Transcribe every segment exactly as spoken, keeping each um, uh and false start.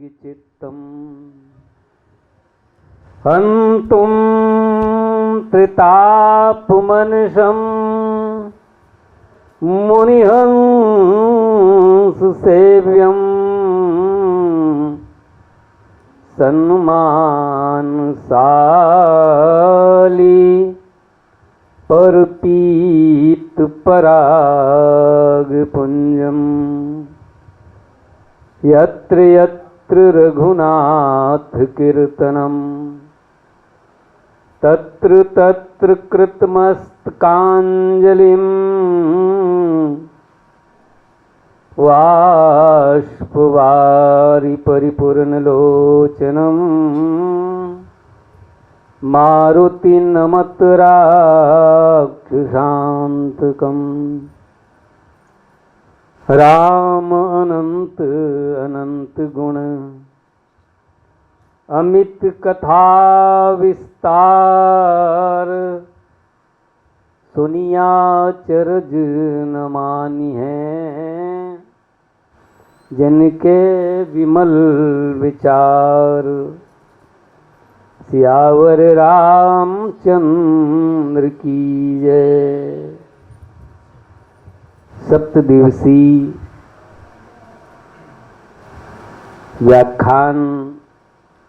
चित्तम्। हन्तुं त्रितापमनसं मुनिहंससेव्यं सन्मानसाली परपीतपरागपुञ्जम्। यत्र यत्र रघुनाथकीर्तनम् तत्र तत्र कृतमस्तकाञ्जलिम्। वाष्पवारि परिपूर्णलोचनम् मारुति नमत राक्षसान्तकम्। राम अनंत अनंत गुण अमित कथा विस्तार सुनिया चरज न मानिहैं। जिनके विमल विचार सियावर रामचंद्र की जय। सप्त दिवसीय व्याख्यान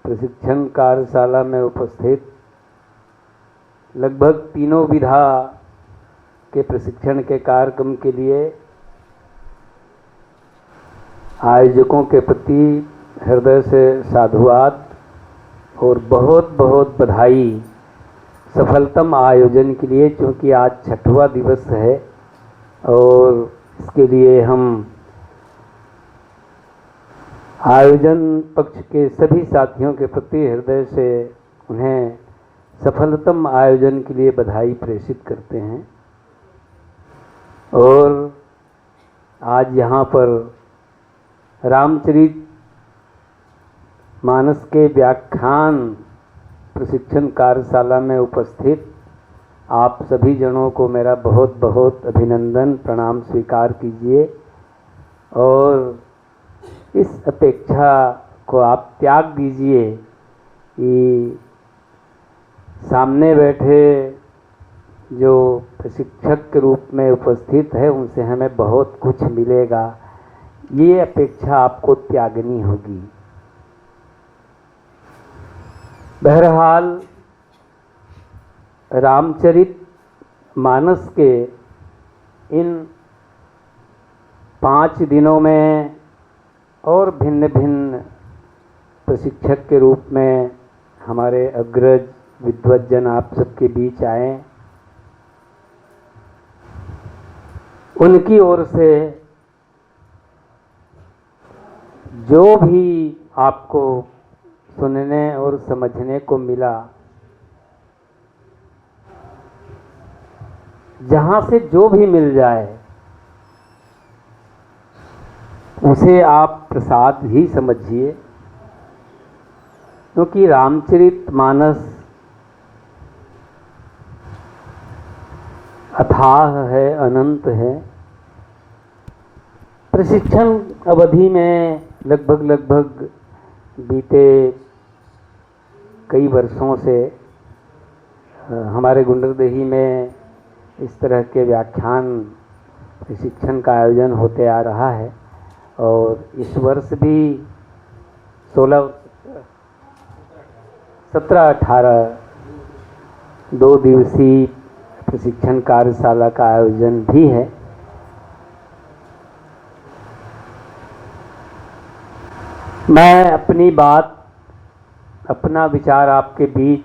प्रशिक्षण कार्यशाला में उपस्थित लगभग तीनों विधा के प्रशिक्षण के कार्यक्रम के लिए आयोजकों के प्रति हृदय से साधुवाद और बहुत बहुत बधाई। सफलतम आयोजन के लिए, क्योंकि आज छठवां दिवस है और इसके लिए हम आयोजन पक्ष के सभी साथियों के प्रति हृदय से उन्हें सफलतम आयोजन के लिए बधाई प्रेषित करते हैं। और आज यहाँ पर रामचरित मानस के व्याख्यान प्रशिक्षण कार्यशाला में उपस्थित आप सभी जनों को मेरा बहुत बहुत अभिनंदन, प्रणाम स्वीकार कीजिए। और इस अपेक्षा को आप त्याग दीजिए कि सामने बैठे जो प्रशिक्षक के रूप में उपस्थित है, उनसे हमें बहुत कुछ मिलेगा, ये अपेक्षा आपको त्यागनी होगी। बहरहाल, रामचरित मानस के इन पाँच दिनों में और भिन्न भिन्न प्रशिक्षक के रूप में हमारे अग्रज विद्वज्जन आप सबके बीच आए। उनकी ओर से जो भी आपको सुनने और समझने को मिला, जहाँ से जो भी मिल जाए, उसे आप प्रसाद ही समझिए, क्योंकि रामचरित मानस अथाह है, अनंत है। प्रशिक्षण अवधि में लगभग, लगभग बीते कई वर्षों से, अ, हमारे गुंडरदेही में इस तरह के व्याख्यान, प्रशिक्षण का आयोजन होते आ रहा है और इस वर्ष भी सोलह, सत्रह अठारह दो दिवसीय प्रशिक्षण कार्यशाला का आयोजन भी है। मैं अपनी बात, अपना विचार आपके बीच,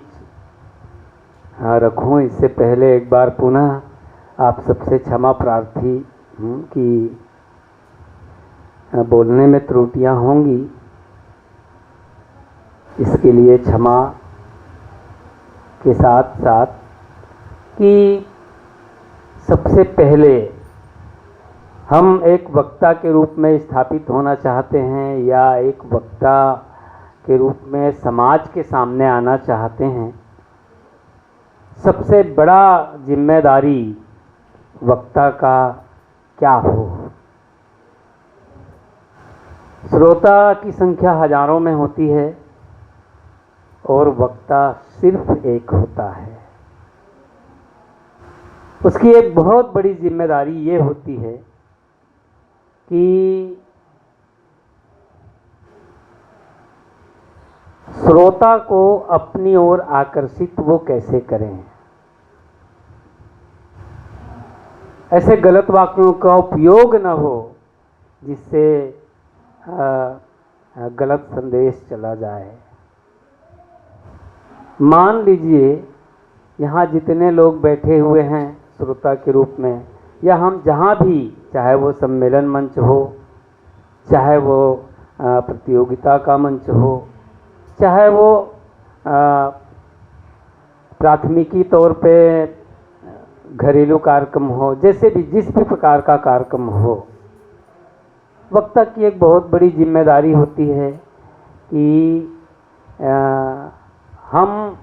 हाँ, रखूं, इससे पहले एक बार पुनः आप सबसे क्षमा प्रार्थी हूँ कि, हाँ, बोलने में त्रुटियां होंगी, इसके लिए क्षमा के साथ साथ कि सबसे पहले हम एक वक्ता के रूप में स्थापित होना चाहते हैं या एक वक्ता के रूप में समाज के सामने आना चाहते हैं, सबसे बड़ा जिम्मेदारी वक्ता का क्या हो? श्रोता की संख्या हजारों में होती है और वक्ता सिर्फ एक होता है। उसकी एक बहुत बड़ी जिम्मेदारी ये होती है कि श्रोता को अपनी ओर आकर्षित वो कैसे करें, ऐसे गलत वाक्यों का उपयोग न हो जिससे गलत संदेश चला जाए। मान लीजिए, यहाँ जितने लोग बैठे हुए हैं श्रोता के रूप में, या हम जहाँ भी, चाहे वो सम्मेलन मंच हो, चाहे वो प्रतियोगिता का मंच हो, चाहे वो प्राथमिकी तौर पे घरेलू कार्यक्रम हो, जैसे भी, जिस भी प्रकार का कार्यक्रम हो, वक्ता की एक बहुत बड़ी जिम्मेदारी होती है कि हम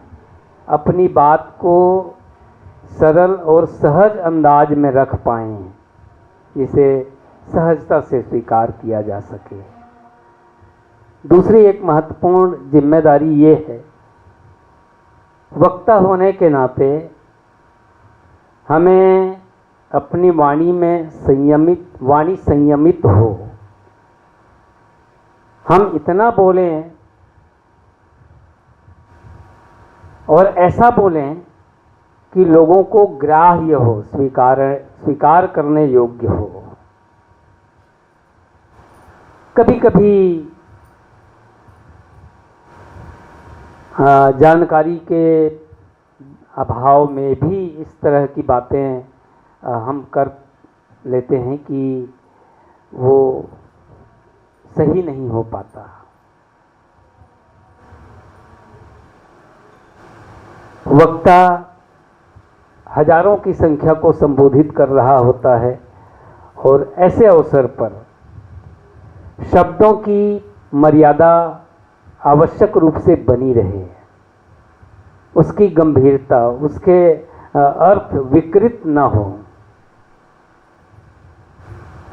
अपनी बात को सरल और सहज अंदाज में रख पाएं, जिसे सहजता से स्वीकार किया जा सके। दूसरी एक महत्वपूर्ण जिम्मेदारी ये है, वक्ता होने के नाते हमें अपनी वाणी में संयमित, वाणी संयमित हो। हम इतना बोलें और ऐसा बोलें कि लोगों को ग्राह्य हो, स्वीकार, स्वीकार करने योग्य हो। कभी कभी जानकारी के अभाव में भी इस तरह की बातें हम कर लेते हैं कि वो सही नहीं हो पाता। वक्ता हजारों की संख्या को संबोधित कर रहा होता है और ऐसे अवसर पर शब्दों की मर्यादा आवश्यक रूप से बनी रहे, उसकी गंभीरता, उसके अर्थ विकृत न हो।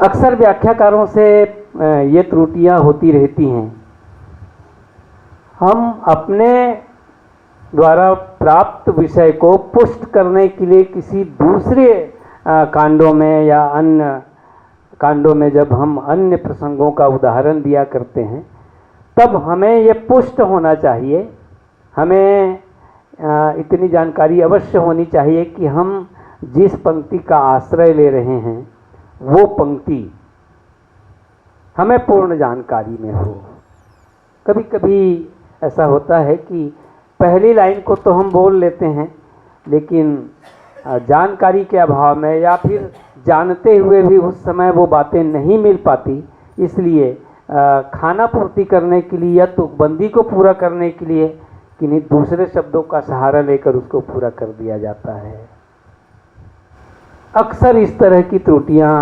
अक्सर व्याख्याकारों से ये त्रुटियां होती रहती हैं। हम अपने द्वारा प्राप्त विषय को पुष्ट करने के लिए किसी दूसरे कांडों में या अन्य कांडों में जब हम अन्य प्रसंगों का उदाहरण दिया करते हैं, तब हमें ये पुष्ट होना चाहिए, हमें इतनी जानकारी अवश्य होनी चाहिए कि हम जिस पंक्ति का आश्रय ले रहे हैं, वो पंक्ति हमें पूर्ण जानकारी में हो। कभी कभी ऐसा होता है कि पहली लाइन को तो हम बोल लेते हैं, लेकिन जानकारी के अभाव में या फिर जानते हुए भी उस समय वो बातें नहीं मिल पाती, इसलिए खाना पूर्ति करने के लिए या तुकबंदी को पूरा करने के लिए किन्हीं दूसरे शब्दों का सहारा लेकर उसको पूरा कर दिया जाता है। अक्सर इस तरह की त्रुटियां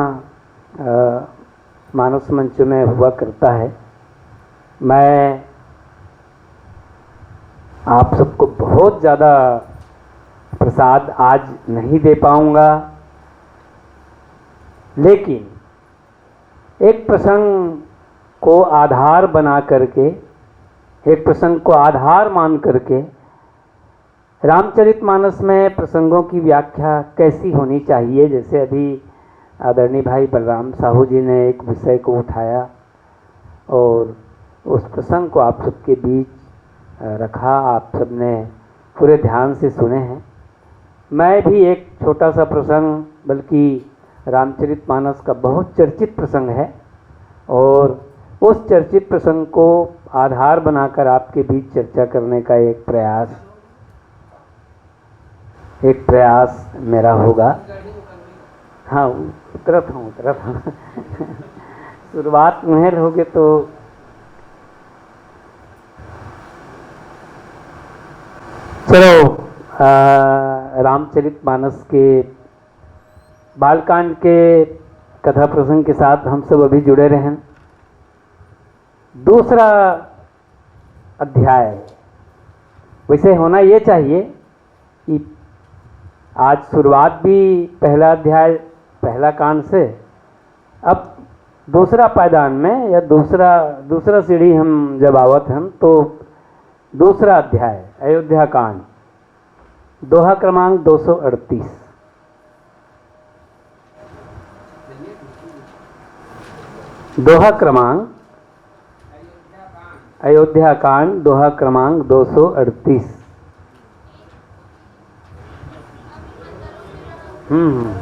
मानस मंच में हुआ करता है। मैं आप सबको बहुत ज़्यादा प्रसाद आज नहीं दे पाऊंगा, लेकिन एक प्रसंग को आधार बना करके, एक प्रसंग को आधार मान करके रामचरितमानस में प्रसंगों की व्याख्या कैसी होनी चाहिए, जैसे अभी आदरणीय भाई बलराम साहू जी ने एक विषय को उठाया और उस प्रसंग को आप सबके बीच रखा, आप सबने पूरे ध्यान से सुने हैं। मैं भी एक छोटा सा प्रसंग, बल्कि रामचरितमानस का बहुत चर्चित प्रसंग है और उस चर्चित प्रसंग को आधार बनाकर आपके बीच चर्चा करने का एक प्रयास, एक प्रयास मेरा होगा। हाँ, उतरत हूँ, उतरत हूँ। शुरुआत में लोगे तो चलो, रामचरितमानस के बालकांड के कथा प्रसंग के साथ हम सब अभी जुड़े रहें। दूसरा अध्याय, वैसे होना ये चाहिए कि आज शुरुआत भी पहला अध्याय, पहला कांड से, अब दूसरा पायदान में या दूसरा, दूसरा सीढ़ी हम जब आवत हन, तो दूसरा अध्याय, अयोध्या कांड, दोहा क्रमांक दो सौ अड़तीस। दोहा क्रमांक, अयोध्या कांड, दोहा क्रमांक दो सौ अड़तीस। हम्म, हम्म।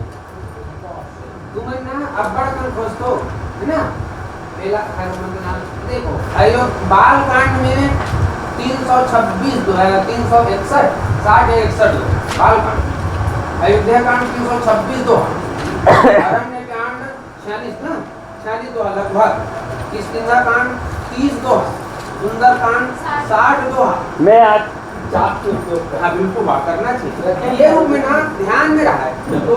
तुमन ना अब्बड़ अकन खोजथो, है ना? मेला खाए मन के नाम देखो, अयो बाल कांड में तीन सौ छब्बीस दो है, तीन सौ इकसठ, साठ या इकसठ दो, बाल कांड। अयोध्या कांड तीन सौ छब्बीस दो, अरण्य कांड छियालीस ना, छियालीस दो लगभग, किष्किंधा कांड तीस दो, सुंदर कांड साठ दो। मैं आज चाप के उपयोग कर हाँ, बिल्कुल बात करना चाहिए। ये रूप में ना ध्यान में रहा है, तो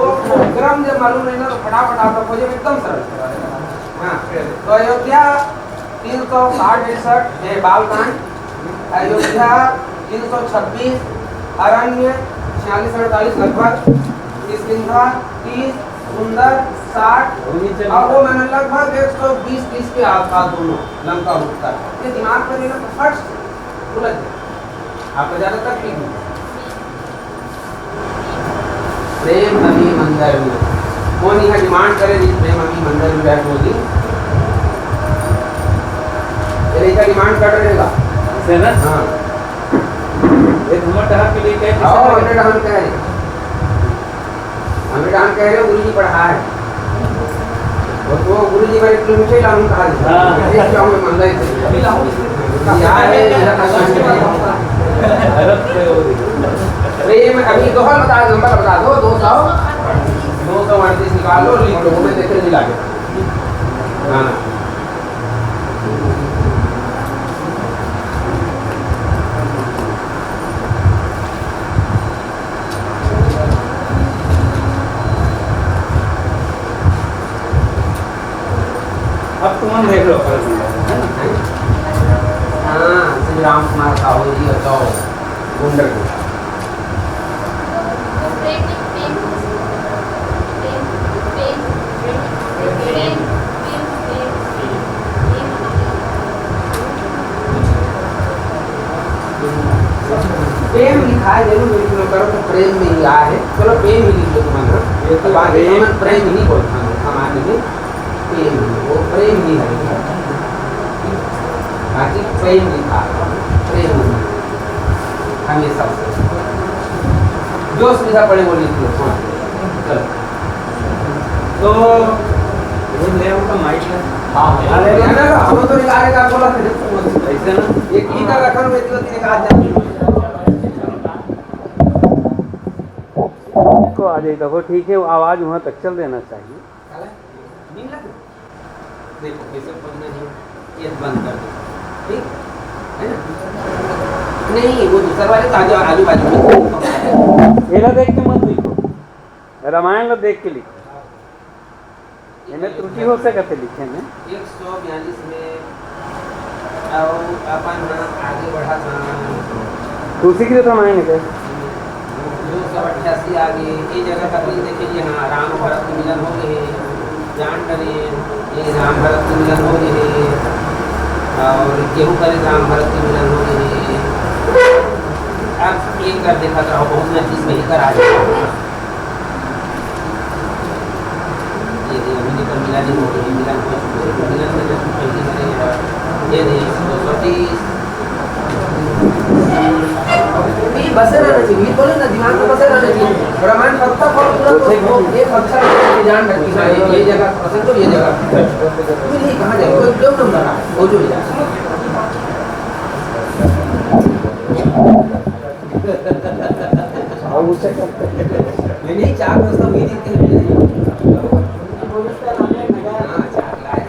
क्रम जब मालूम नहीं ना, तो फटाफट आप लोग खोजे, एकदम सरल। हाँ, तो अयोध्या तीन सौ साठ इकसठ है बाल कांड, अयोध्या तीन सौ छब्बीस, अरण्य छियालीस अड़तालीस लगभग, किष्किंधा तीस, सुंदर साठ, और वो मैंने लगभग एक सौ बीस तीस के आसपास दोनों लंका उत्तर। ये दिमाग में लेना तो फट से भूल जाए। आपको ज्यादा तकलीफ नहीं। प्रेम अमी मंदर विरह। कौन यहाँ डिमांड करे जी, प्रेम अमी मंदर विरह को जी? ये लड़का डिमांड कर रहेगा। ऐसे ना? हाँ। ये घूमट टहर के लिए क्या, किससे हाँ, करें? हमने डहान कह रहे। हमने डहान कह रहे, गुरु जी पढ़ा है। और वो गुरु जी मेरे किलो मीठे लाऊं कहा जी। हाँ। ये क्या हमें मान रहे थे? अभी लाऊं। क्या है, मेरा कल संस्कृत है। अरब से वो देखो। प्रेम, अभी दोहा बता, नंबर बता दो, दो सौ, दो सौ अड़तीस निकाल लो, लिख लो, मैं देखे नहीं लागे। हाँ। अब तुम देख लो, है ना? हाँ, श्री राम कुमार साहू जी और तो गुंडर। प्रेम लिखा है, जरूर मेरे को करो तो प्रेम में ही आ है। चलो, प्रेम ही लिख दो तुम, हाँ? ये तो बाकी प्रेम। हम प्रेम ही बोलता हूँ सामान्य में, प्रेम ही, वो प्रेम ही है, बाकी प्रेम लिखा है, प्रेम ही। हम ये सब जो सुविधा पड़े वो लिख लो, हाँ, चलो। तो ये ले उनका माइक है। हाँ, हाँ, अरे, अरे, अरे, हम तो निकाले का बोला था। ऐसे ना? ये की का रखा हुआ है, तो निकाल जाती है। को आ जाए, देखो, ठीक है, आवाज वहां तक चल देना चाहिए। काला? नीला? देखो, कैसे खोजना है, ये बंद कर दो, ठीक है ना? नहीं, वो दूसरा वाले तो आजू, आजू बाजू में। एला देख के मत लिखो, रामायण ला देख के लिखो। एमे त्रुटि हो सकत हे लिखे में। एक सौ बयालीस में, अउ अपन ह आगे बढ़त हन। तुलसी के तो रामायण है। दो सौ अट्ठासी आगे, ये जगह कति देखे जी, हाँ, राम भरत के मिलन हो गए, जान डरे, ये राम भरत के मिलन हो गए, और केहू करे राम भरत के मिलन हो गए। अब एक कर देखा था, बहुत नजदीक में ही कर आ गया। ये दे, अभी तो मिला नहीं, वो तो मिला नहीं, वो तो मिला नहीं, तो पहले मैंने, ये दे, दो सौ तीस। ये बसे रहना चाहिए, ये बोले ना, दिमाग में बसे रहना चाहिए। रामायण पत्ता खोलो, पूरा तो एक अक्षर की जान रखी है, ये जगह पसंद हो, ये जगह। ये नहीं, कहाँ जाए, कोई क्यों नंबर आ, वो जो ले जा। नहीं, नहीं, चार दोस्त तो वही देते हैं। हाँ, चार लाए।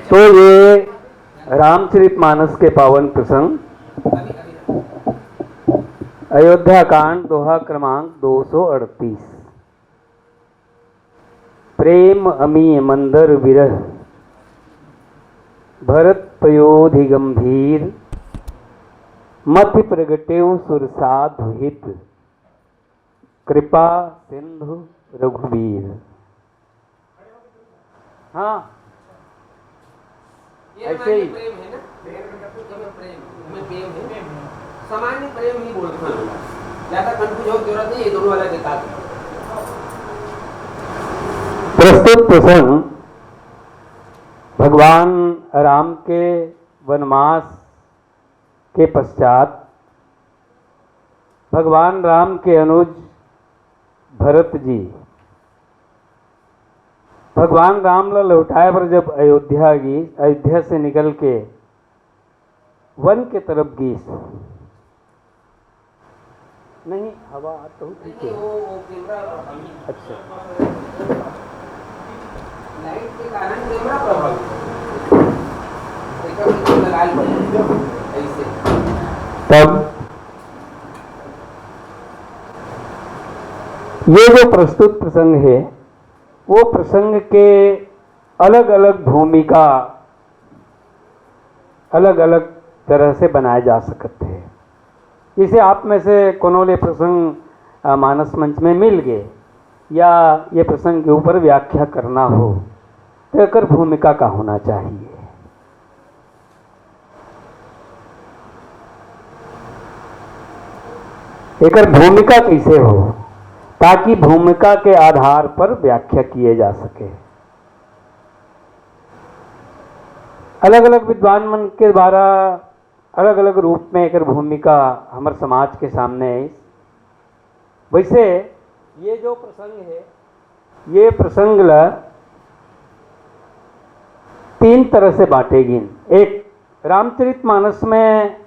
तो ये रामचरित मानस के पावन प्रसंग, अयोध्या कांड, दोहा क्रमांक दो सौ अड़तीस। प्रेम अमी मंदर विरह, भरत पयोधि गंभीर, मति प्रगटेउ सुर साधु हित, कृपा सिंधु रघुवीर। हाँ, ये ऐसे ही। प्रेम है ना? प्रेम, प्रेम, मैं प्रेम है। सामान्य प्रेम ही बोलता हूँ। ज्यादा कंफ्यूज हो जरूरत नहीं, ये दोनों वाला बेकार है। प्रस्तुत प्रसंग भगवान राम के वनवास के पश्चात भगवान राम के अनुज भरत जी भगवान राम ला लौटाए बर जब अयोध्या गिस, अयोध्या से निकल के वन के तरफ गिस। नहीं, हवा तो ठीक है। वो, वो कैमरा प्रभावित। अच्छा। लाइट के कारण कैमरा प्रभावित। ऐसा कुछ लगा लो। ऐसे। तब ये जो प्रस्तुत प्रसंग है, वो प्रसंग के अलग-अलग भूमिका अलग-अलग तरह से बनाए जा सकत हे। जैसे आप में से कोनो ले प्रसंग, अ, मानस मंच में मिल गे या ये प्रसंग के ऊपर व्याख्या करना हो, तो एकर भूमिका का होना चाहिए? एकर भूमिका कैसे हो, ताकि भूमिका के आधार पर व्याख्या किए जा सके। अलग-अलग विद्वान मन के द्वारा अलग-अलग रूप में एकर भूमिका हमर समाज के सामने आइस। वैसे ये जो प्रसंग है, ये प्रसंग ला तीन तरह से बांटे गिन। एक, रामचरित मानस में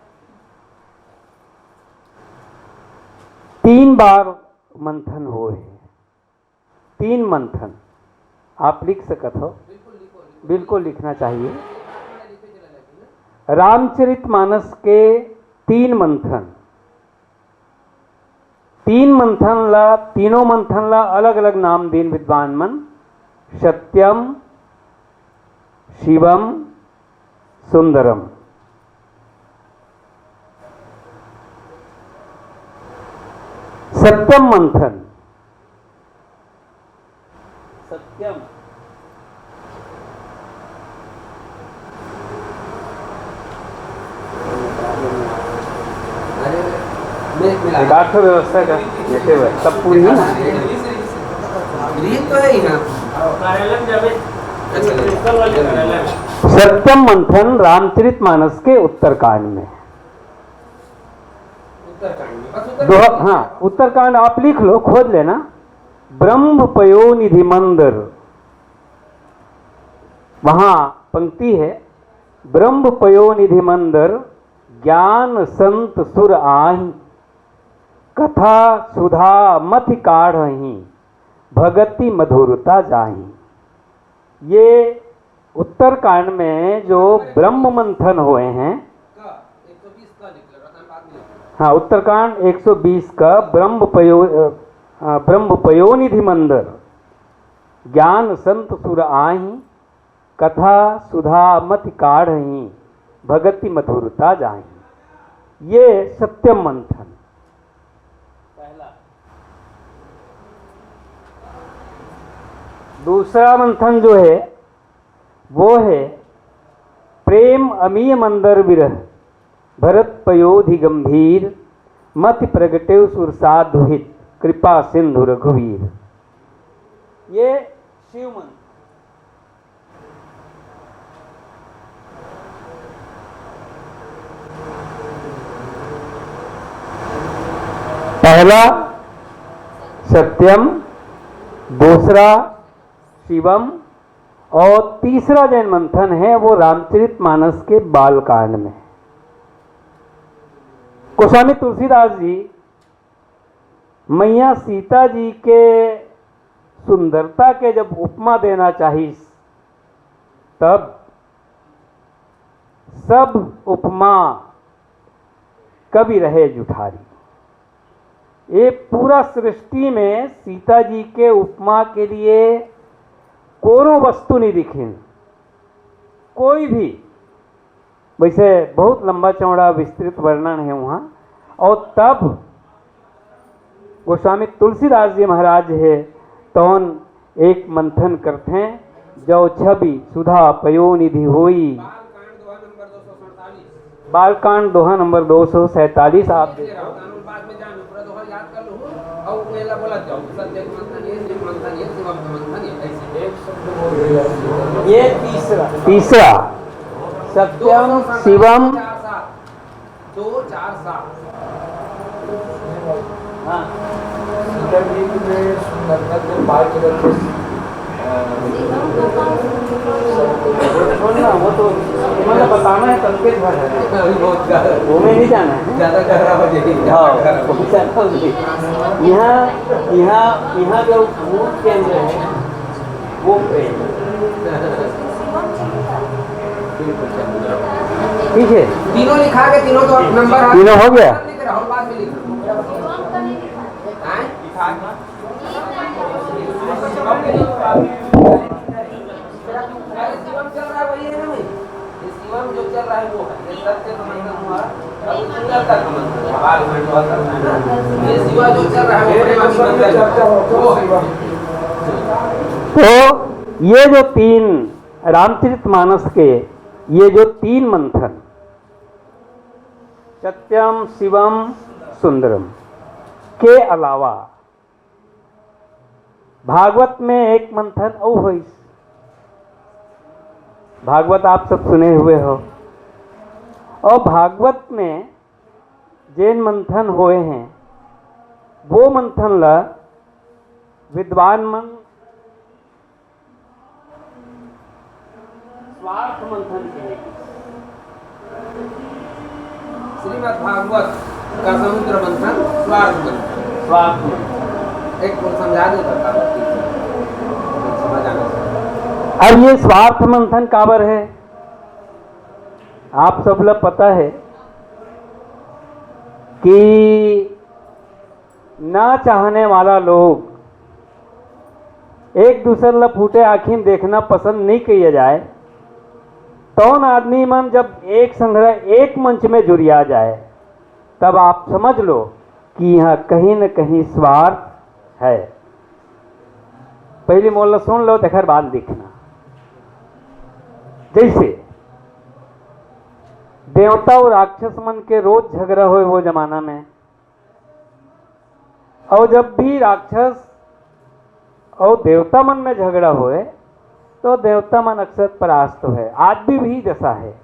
तीन बार मंथन होए हे। तीन मंथन आप लिख सकत हो, बिल्कुल लिखना चाहिए। रामचरित मानस के तीन मंथन, तीन मंथन ला, तीनों मंथन ला अलग-अलग नाम दीन विद्वान मन, सत्यम, शिवम, सुंदरम। सत्यम मंथन, सत्यम। एक आठ ठो व्यवस्था का, जैसे हुआ, सब पूरी हुई ना? ये तो है ही ना। सत्यम मंथन रामचरित मानस के उत्तरकांड में। उत्तरकांड में, बस उत्तरकांड। दो, हाँ, उत्तरकांड आप लिख लो, खोज लेना। ब्रह्म पयोनिधि मंदर, वहां पंक्ति है, ब्रह्म पयोनिधि मंदर, ज्ञान संत सुर आही, कथा सुधा मति काढ़ही, भगति मधुरता जाही। ये उत्तरकांड में जो ब्रह्म मंथन हुए हैं, हाँ, उत्तरकांड एक सौ बीस का ब्रह्म पयो-, अ, अ, ब्रह्म पयोनिधि मंदर, ज्ञान संत सुर आही, कथा सुधा मति काढ़ही, भगति मधुरता जाही। ये सत्यम मंथन। पहला। दूसरा मंथन जो है, वो है प्रेम अमीय मंदर विरह, भरत पयोधि गंभीर, मति प्रगटेउ सुर साधु हित, कृपा सिंधु रघुवीर। ये शिव मंत्र। पहला सत्यम, दूसरा शिवम, और तीसरा जैन मंथन है वो रामचरित मानस के बालकांड में। गोस्वामी तुलसीदास जी मैया सीता जी के सुंदरता के जब उपमा देना चाहिस, तब सब उपमा कवि रहे जुठारी। ये पूरा सृष्टि में सीता जी के उपमा के लिए कोनो वस्तु नहीं दिखिन। कोई भी वैसे बहुत लंबा चौड़ा विस्तृत वर्णन है वहाँ। और तब गोस्वामी तुलसीदास जी महाराज है तौन एक मंथन करथे, जो छवि सुधा पयो निधि होई। बालकांड दोहा नंबर दो सौ सैंतालीस आप देख लो। ये तीसरा, तीसरा, सत्यम शिवम। दो चार सात। हाँ। सीता गीत में सुंदरता के पाँच रत्न, अ, छोड़ना, वो तो मतलब बताना है, संकेत भर है। अभी बहुत ज्यादा, वो में नहीं जाना है। ज्यादा गहरा हो जाएगी, ज्यादा हाँ, गहरा हो जाएगी। ज्यादा हो जाएगी। यहाँ, यहाँ, यहाँ जो मूल केंद्र है, वो प्रेम। ठीक है, तीनों लिखा के तीनों तो नंबर आ तीनों हो गया। राहुल बाद में लिख लो। हैं? अरे शिवम चल रहा है, वही है ना भाई? ये शिवम जो चल रहा है वो है, ये सत्य का मतलब हुआ। तो ये जो तीन रामचरित मानस के, ये जो तीन मंथन, सत्यम शिवम सुंदरम के अलावा भागवत में एक मंथन अउ होइस। भागवत आप सब सुने हुए हो, और भागवत में जेन मंथन होए हैं, वो मंथन ला विद्वान मन स्वार्थ मंथन कहे। श्रीमद् भागवत का समुद्र मंथन, स्वार्थ मंथन। स्वार्थ मंथन। एक बोल समझा दो, बता दो, समझ आना चाहिए। अब ये स्वार्थ मंथन काबर है, आप सब ला पता है कि ना चाहने वाला लोग एक दूसर ला फूटे आँखी में देखना पसंद नहीं किया जाए, तौन आदमी मन जब एक संघरा एक मंच में जुरिया जाए, तब आप समझ लो कि यहाँ कहीं न कहीं स्वार्थ है। पहली मोला सुन लो, तेखर बाद लिखना। जैसे देवता और राक्षस मन के रोज झगड़ा होए वो जमाना में, और जब भी राक्षस और देवता मन में झगड़ा होए, तो देवता मन अक्सर परास्त होए। आज भी, भी जैसा है,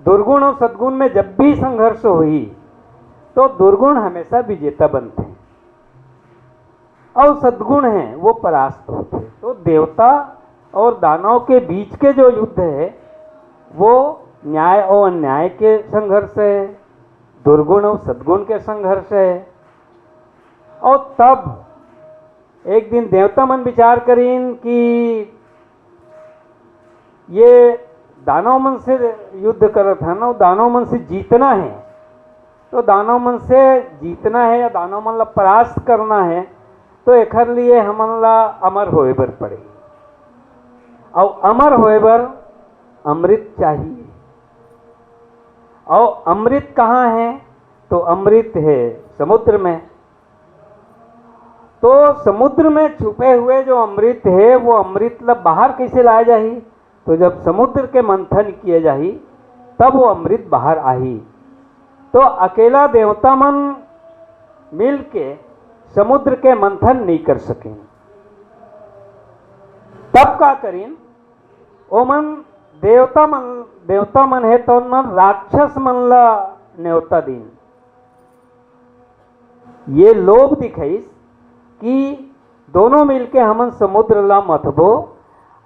दुर्गुण और सद्गुण में जब भी संघर्ष होई, तो दुर्गुण हमेशा विजेता बनते हैं और सद्गुण है, वो परास्त होते हैं। तो देवता और दानव के बीच के जो युद्ध है, वो न्याय और अन्याय के संघर्ष है, दुर्गुण और सद्गुण के संघर्ष है। और तब एक दिन देवता मन विचार करीन कि ये दानव मन से युद्ध करत हन और दानव मन से जीतना है, तो दानव मन से जीतना है या दानव मन ला परास्त करना है, तो एखर लिए हमन ला अमर होए बर पड़े। और अमर होए बर अमृत चाहिए। और अमृत कहाँ है? तो अमृत है समुद्र में। तो समुद्र में छुपे हुए जो अमृत है, वो अमृत ला बाहर कैसे लाया जाही? तो जब समुद्र के मंथन किए जाही, तब वो अमृत बाहर आही। तो अकेला देवता मन मिल के समुद्र के मंथन नहीं कर सके। तब का करीन? ओमन देवता मन, देवता मन है तो ओमन राक्षस मन ला नेवता दीन। ये लोभ दिखाइस कि दोनों मिलके हमन समुद्र ला मथबो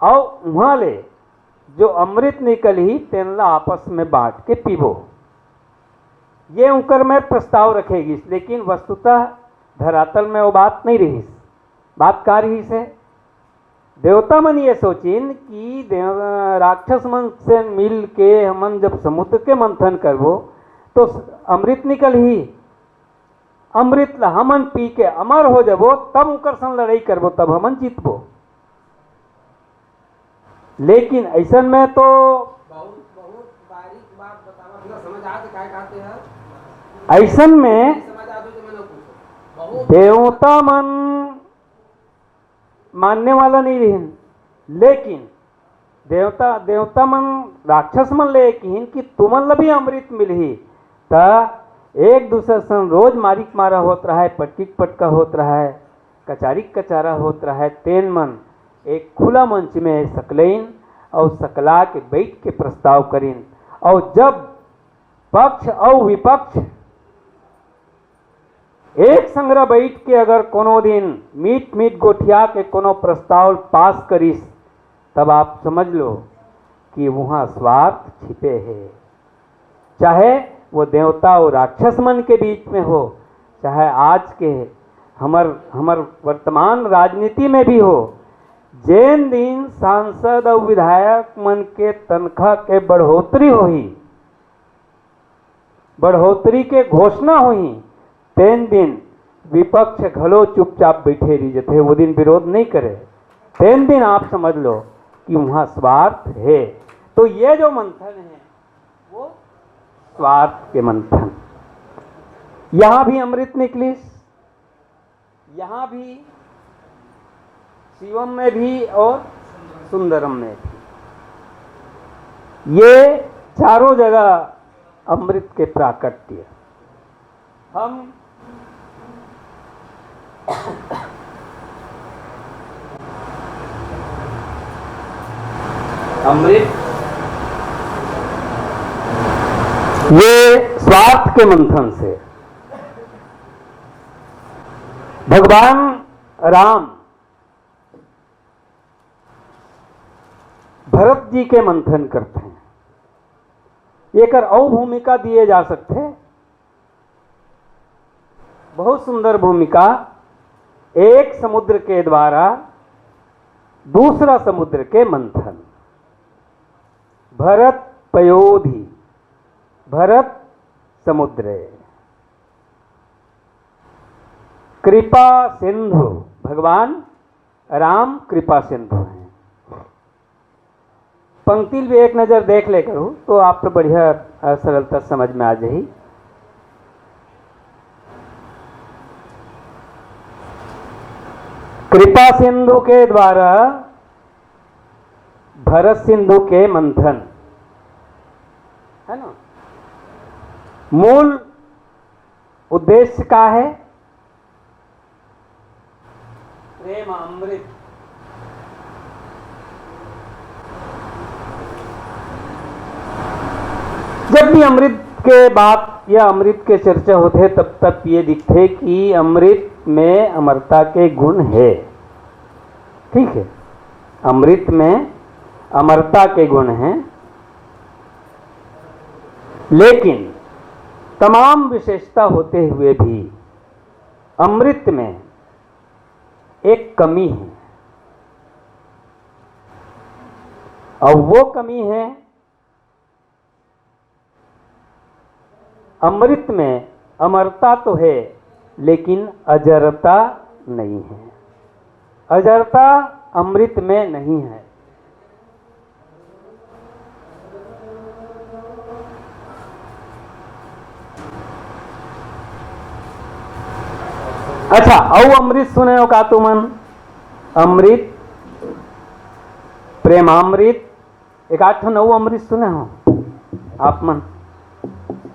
और वहां ले जो अमृत निकलही तेन ला आपस में बांट के पीबो। ये उनकर में प्रस्ताव रखे गिस, लेकिन वस्तुतः धरातल में वो बात नहीं रहिस। बात का रहिस है? देवता मन ये सोचिन कि देव-, राक्षस मन से मिल के हमन जब समुद्र के मंथन करबो तो अमृत निकलही, अमृत ला हमन पी के अमर हो जबो, तब उनकर संग लड़ाई करबो, तब हमन जीतबो। लेकिन ऐसन में तो बहुत, बहुत बारीक बात अइसन में देवता मन मानने वाला नहीं रहिन, लेकिन देवता, देवता मन राक्षस मन ले किहिन कि तुमन ला भी अमृत मिलही। त एक दूसर सन रोज मारिक मारा होत रहय, पटकिक पटका होत रहय, कचारिक कचारा होत रहय। तेन मन एक खुला मंच में सकलेन अउ सकला के बैठ के प्रस्ताव करिन। अउ जब पक्ष अउ विपक्ष एक संघरा बैठ के अगर कोनो दिन मीठ मीठ गोठिया के कोनो प्रस्ताव पास करिस, तब आप समझ लो कि वहाँ स्वार्थ छिपे हे। चाहे वो देवता अउ राक्षस मन के बीच में हो, चाहे आज के हमर, हमर वर्तमान राजनीति में भी हो, जेन दिन सांसद अउ विधायक मन के तनखा के बढ़ोतरी होही, बढ़ोतरी के घोषणा होही, तेन दिन विपक्ष घलो चुपचाप बैठे रहि जथे, वो दिन विरोध नहीं करे। तेन दिन आप समझ लो कि वहाँ स्वार्थ हे। तो ये जो मंथन हे, वो स्वार्थ के मंथन। यहाँ भी अमृत निकलिस, यहाँ भी, शिवम में भी और सुंदरम में भी, ये चारों जगह अमृत के प्राकट्य। हम अमृत, ये स्वार्थ के मंथन से भगवान राम भरत जी के मंथन करथे। एकर अउ भूमिका दिए जा सकथे। बहुत सुंदर भूमिका। एक समुद्र के द्वारा दूसरा समुद्र के मंथन। भरत पयोधि, भरत समुद्रे। कृपा सिंधु, भगवान राम कृपा सिंधु हैं। पंक्ति ल भी एक नजर देख ले करू तो आप तो बढ़िया, अ, सरलता समझ में आ जाही। कृपा सिंधु के द्वारा भरत सिंधु के मंथन, है ना? मूल उद्देश्य का है? प्रेम अमृत। जब भी अमृत के बात या अमृत के चर्चा होथे, तब तक ये दिखथे कि अमृत में अमरता के गुण है। ठीक है, अमृत में अमरता के गुण हैं, लेकिन तमाम विशेषता होते हुए भी अमृत में एक कमी है, और वो कमी है, अमृत में अमरता तो है, लेकिन अजरता नहीं है। अजरता अमृत में नहीं है। अच्छा, अउ अमृत सुने हो का तुमन? अमृत, प्रेमामृत, एक आध ठन अउ अमृत सुने हो आप मन?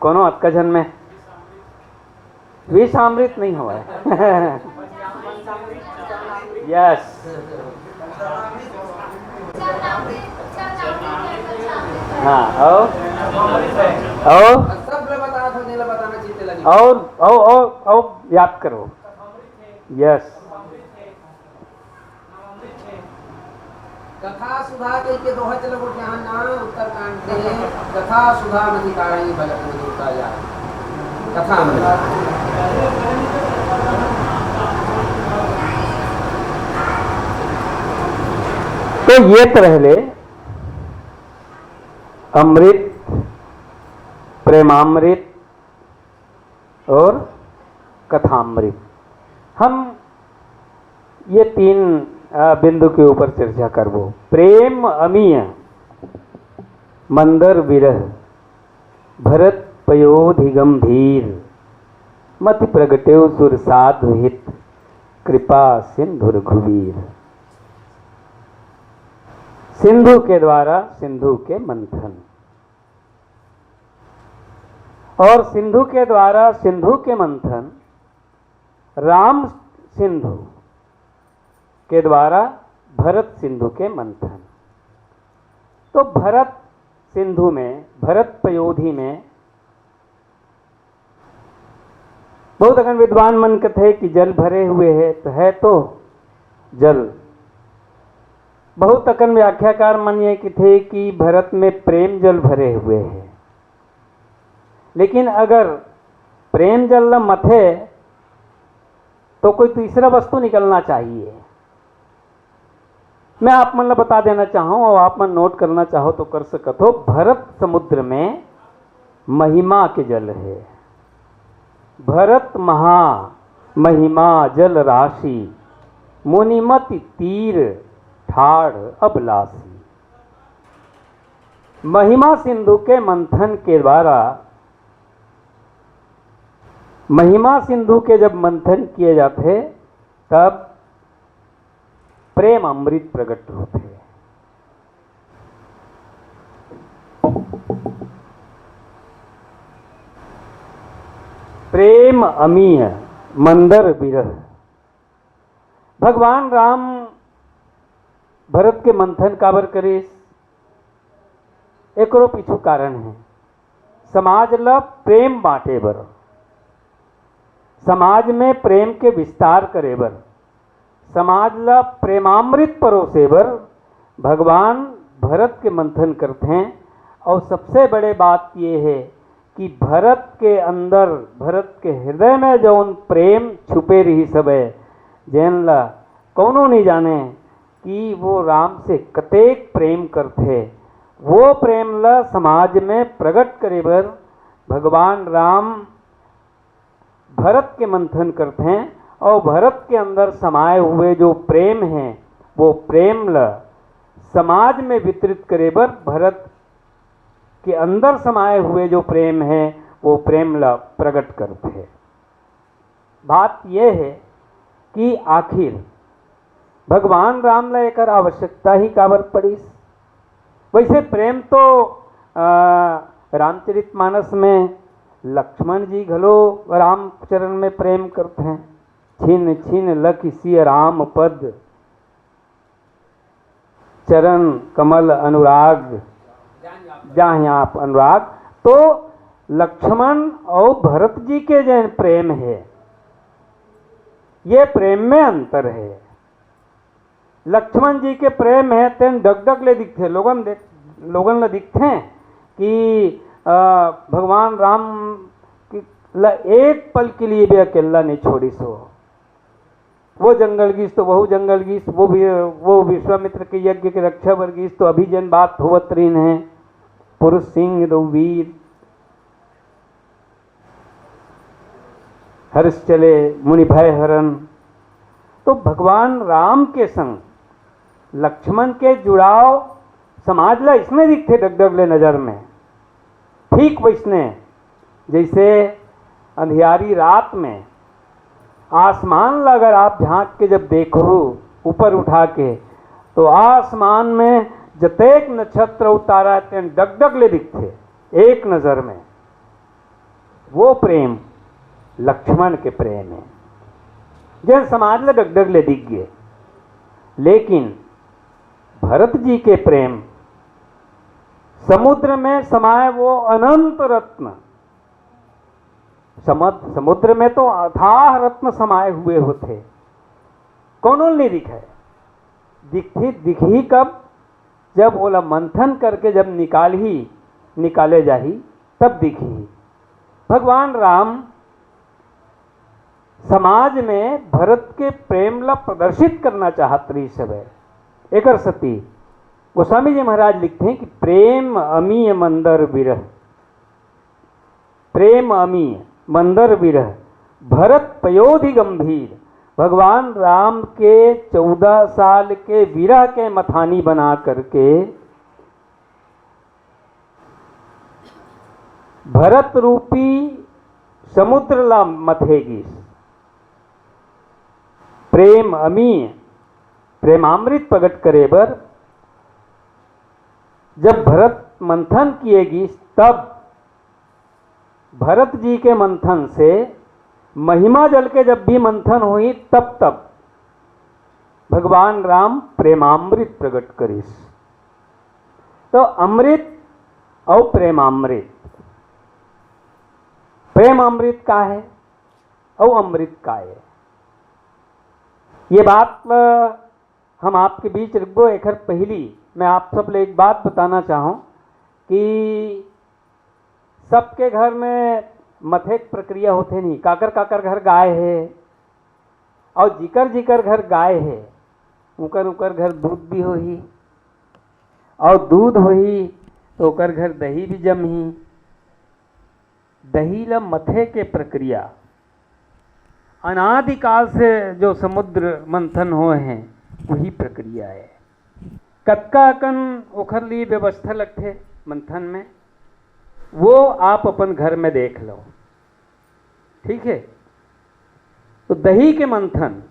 कोनो अतका झन में? विषामृत नहीं होवय। यस। हाँ, अउ, अउ, अउ, अउ, अउ, अउ, याद करो। यस। कथा सुधा कहिके दोहा चलो गोठियाहन ना, उत्तरकांड के कथा सुधा मति काढ़ई भगत में दुर्गा जाय। कथा में। तो ये तो रहले अमृत, प्रेमामृत, और कथामृत। हम ये तीन, अ, बिंदु के ऊपर चर्चा करबो। प्रेम अमिय मंदर विरह, भरत पयोधि गंभीर। मति प्रगटेउ सुर साधु हित, कृपा सिंधु रघुवीर। सिंधु के द्वारा सिंधु के मंथन, और सिंधु के द्वारा सिंधु के मंथन, राम सिंधु के द्वारा भरत सिंधु के मंथन। तो भरत सिंधु में, भरत पयोधी में बहुत अकन विद्वान मन कथे कि जल भरे हुए हे, तो हे तो जल। बहुत अकन व्याख्याकार मन ये कथे कि भरत में प्रेम जल भरे हुए हे। लेकिन अगर प्रेम जल ल मथे तो कोई तीसरा वस्तु निकलना चाहिए। मैं आप मन ल बता देना चाहूँ और आप मन नोट करना चाहो तो कर सकत हो, भरत समुद्र में महिमा के जल हे। भरत महा महिमा जल राशि, मुनिमति तीर ठाढ़ अभिलाषी। महिमा सिंधु के मंथन के द्वारा, महिमा सिंधु के जब मंथन किए जाथे, तब प्रेम अमृत प्रकट होथे। प्रेम अमीय मंदर बिरह। भगवान राम भरत के मंथन काबर करिस? एकरो पीछू कारण हे, समाज ल प्रेम बांटे बर, समाज में प्रेम के विस्तार करे बर, समाज ल प्रेमामृत परोसे बर भगवान भरत के मंथन करथे। और सबसे बड़े बात ये हे कि भरत के अंदर, भरत के हृदय में जौन प्रेम छुपे रहिस हवय, जेन ल कौनो नहीं जाने कि वो राम से कतेक प्रेम करथे, वो प्रेम ल समाज में प्रकट करे बर भगवान राम भरत के मंथन करथे और भरत के अंदर समाए हुए जो प्रेम हे, वो प्रेम ल समाज में वितरित करे बर भरत के अंदर समाए हुए जो प्रेम हे, वो प्रेम ल प्रकट करथे। बात ये हे कि आखिर भगवान राम ला एकर आवश्यकता ही काबर पड़िस? वैसे प्रेम तो, आ, रामचरितमानस में लक्ष्मण जी घलो रामचरण में प्रेम करथे, "छिन छिन लखि सिय राम पद, चरण कमल अनुराग, जाहि आप अनुराग।" तो लक्ष्मण और भरत जी के जैन प्रेम हे, ये प्रेम में अंतर हे। लक्ष्मण जी के प्रेम हे, तेन डगडग ले दिखथे, लोगन देख, लोगन ल दिखथे कि, अ, भगवान राम ल एक पल के लिए भी अकेला नहीं छोड़िस हो। वो जंगल गिस तो वहू जंगल गिस, वो भी, वो विश्वामित्र के यज्ञ के रक्षा बर गिस तो अभी जन बात होवत रहिन हे, पुरुष सिंह दो वीर, हर्ष चले मुनि भय हरन। तो भगवान राम के संग लक्ष्मण के जुड़ाव समाज ला इसने दिखथे डगडग ले नजर में। ठीक वैसने जैसे अंधियारी रात में आसमान ला अगर आप झांक के जब देखहू ऊपर उठा के, तो आसमान में जतेक नक्षत्र अउ तारा हे, तेन डगडग ले दिखथे एक नजर में। वो प्रेम लक्ष्मण के प्रेम हे, जेन समाज ला डगडग ले दिख गे। लेकिन भरत जी के प्रेम समुद्र में समाए वो अनंत रत्न। समद-, समुद्र में तो अथाह रत्न समाए हुए होथे, कोनो ल नहीं दिखे। दिखही, दिखही कब? जब ओला मंथन करके जब निकालही, निकाले जाही, तब दिखही। भगवान राम समाज में भरत के प्रेम ला प्रदर्शित करना चाहत रहिस हवय। एकर सेती गोस्वामी जी महाराज लिखथे कि "प्रेम अमीय मंदर बिरह, प्रेम अमीय मंदर बिरह, भरत पयोधि गंभीर।" भगवान राम के चौदह साल के विरह के मथानी बना करके भरत रूपी समुद्र ला मथे गिस। प्रेम अमी, प्रेमामृत प्रकट करे बर जब भरत मंथन किए गिस, तब भरत जी के मंथन से महिमा जल के जब भी मंथन होही, तब तब भगवान राम प्रेमामृत प्रकट करिस। तो अमृत अउ प्रेमामृत, प्रेमामृत का है अउ अमृत का है, ये बात ल हम आपके बीच रखबो। एखर पहली मैं आप सब ले एक बात बताना चाहूँ कि सबके घर में मथे के प्रक्रिया होथे नहीं, काकर काकर घर गाय हे, और जिकर जिकर घर गाय हे, उकर उकर घर दूध भी होही, और दूध होही तो ओकर घर दही भी जमही। दही ल मथे के प्रक्रिया अनादिकाल से जो समुद्र मंथन होए हैं, वही प्रक्रिया है। कतका अकन ओखर लिए व्यवस्था लगथे मंथन में, वो आप अपन घर में देख लो, ठीक है? तो दही के मंथन,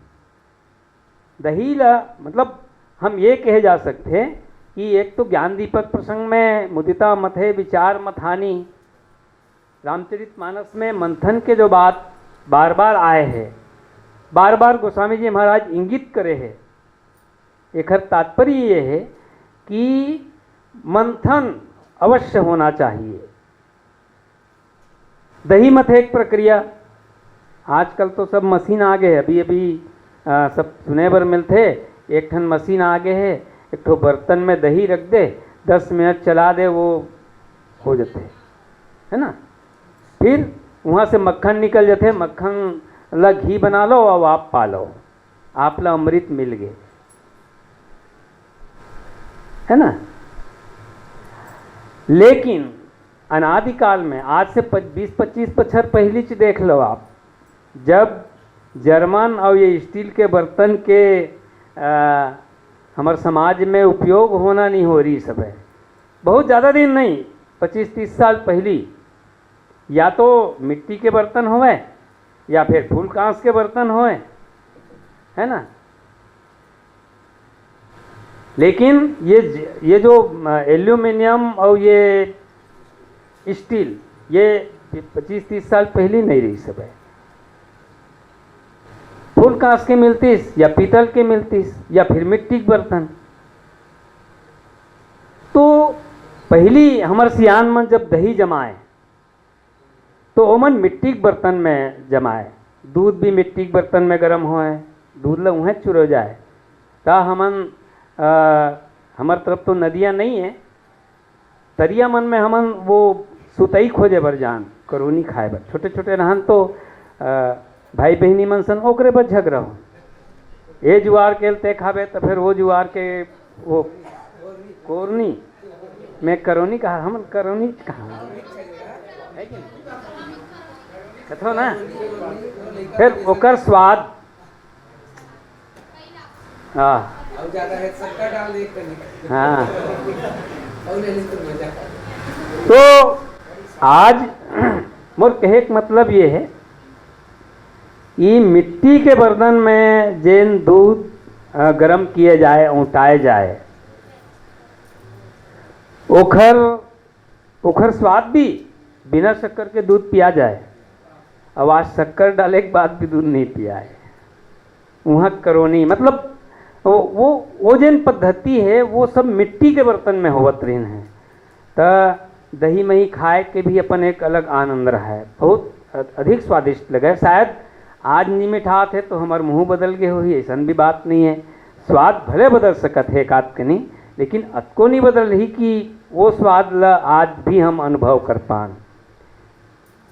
दही ला, मतलब, हम ये कहे जा सकते हैं कि एक तो ज्ञान दीपक प्रसंग में मुदिता मथे विचार मथानी, रामचरित मानस में मंथन के जो बात बार बार आए हैं, बार बार गोस्वामी जी महाराज इंगित करे हैं, एकर तात्पर्य ये है कि मंथन अवश्य होना चाहिए। दही मथे के प्रक्रिया, आजकल तो सब मशीन आ गए हैं। अभी अभी, आ, सब सुने बर मिलथे, एक ठन मशीन आ गए है, एक ठो बर्तन में दही रख दे, दस मिनट चला दे, वो हो जाते, है ना? फिर वहाँ से मक्खन निकल जाते, मक्खन ला घी बना लो और आप पा लो, आप ला अमृत मिल गए, है ना? लेकिन अनादिकाल में, आज से पच-, बीस पच्चीस बछर पहली च देख लो आप, जब जर्मन और ये स्टील के बर्तन के, आ, हमारे समाज में उपयोग होना नहीं हो रही सब है, बहुत ज़्यादा दिन नहीं, पच्चीस तीस साल पहली, या तो मिट्टी के बर्तन होवे या फिर फूल कांस के बर्तन होवे, है ना? लेकिन ये ज-, ये जो, अ, एल्यूमिनियम और ये स्टील, ये पच्चीस तीस साल पहली नहीं रही सब है। फूल कांस के मिलतीस या पीतल के मिलतीस या फिर मिट्टी के बर्तन। तो पहली हमर सियान मन जब दही जमाए, तो ओमन मिट्टी के बर्तन में जमाए, दूध भी मिट्टी के बर्तन में गर्म होए, दूध ल उहें चुरो जाए। त हमन, अ, हमर तरफ तो नदिया नहीं है, तरिया मन में हमन वो सुतई खोजे बर जान, करोनी खाए बर। छोटे छोटे रहन तो, अ, भाई बहिनी मन सन ओकरे बर झगड़ा हो, ए जुआर के ते खाबे, त फिर वो जुआर के वो कोरनी में करोनी कहा, हमन करोनी कहा, कथो ना। फिर ओकर स्वाद, हाँ। हाँ। तो आज मोर कहे के मतलब ये है, ये मिट्टी के बर्तन में जेन दूध, अ, गरम किए जाए, औंटाए जाए, ओखर, ओखर स्वाद भी बिना शक्कर के दूध पिया जाए। अब आज शक्कर डाले के बाद भी दूध नहीं पिया है। वहाँ करोनी, मतलब, वो, वो, वो जेन पद्धति है, वो सब मिट्टी के बर्तन में होवत रहिन है। त दही मही खाए के भी अपन एक अलग आनंद रहा है, बहुत अ-, अधिक स्वादिष्ट लगे। शायद आज नी मिठात है तो हमार मुंह बदल गए होही, ऐसन भी बात नहीं है। स्वाद भले बदल सकत है एक आध कनी, लेकिन अतको नहीं बदल रही कि वो स्वाद ला आज भी हम अनुभव कर पान।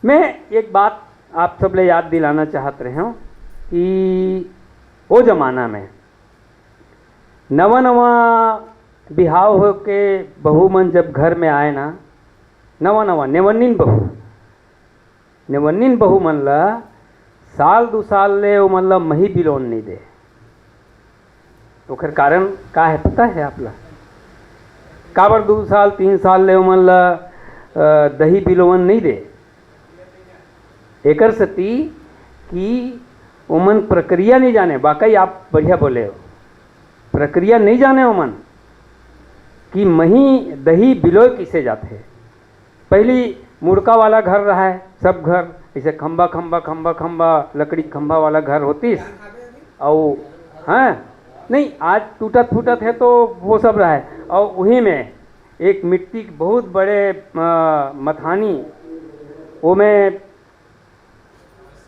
मैं एक बात आप सब ले याद दिलाना चाहत रहे हूँ कि वो जमाना में नवा नवा बिहाव होके बहू मन जब घर में आए ना, नवा नवा नेवन्निन बहू, नेवन्निन बहू मन ला साल दू साल ले ओमन ला मही बिलोन नहीं दे। ओकर कारण का है, पता है आप ला? काबर दू साल, तीन साल ले ओमन ला, अ, दही बिलोन नहीं दे? एकर सेती कि ओमन प्रक्रिया नइ जाने। वाकई आप बढ़िया बोले हो, प्रक्रिया नइ जाने ओमन कि मही दही बिलोय किसे जाथे। पहली मुड़का वाला घर रहा है, सब घर ऐसे खंबा खंबा खंबा खंबा, लकड़ी खंबा वाला घर होतिस। अउ हाँ, नहीं, आज टूटत फूटत है तो वो सब रहा है। और वही में एक मिट्टी के बहुत बड़े अ, मथानी, वो में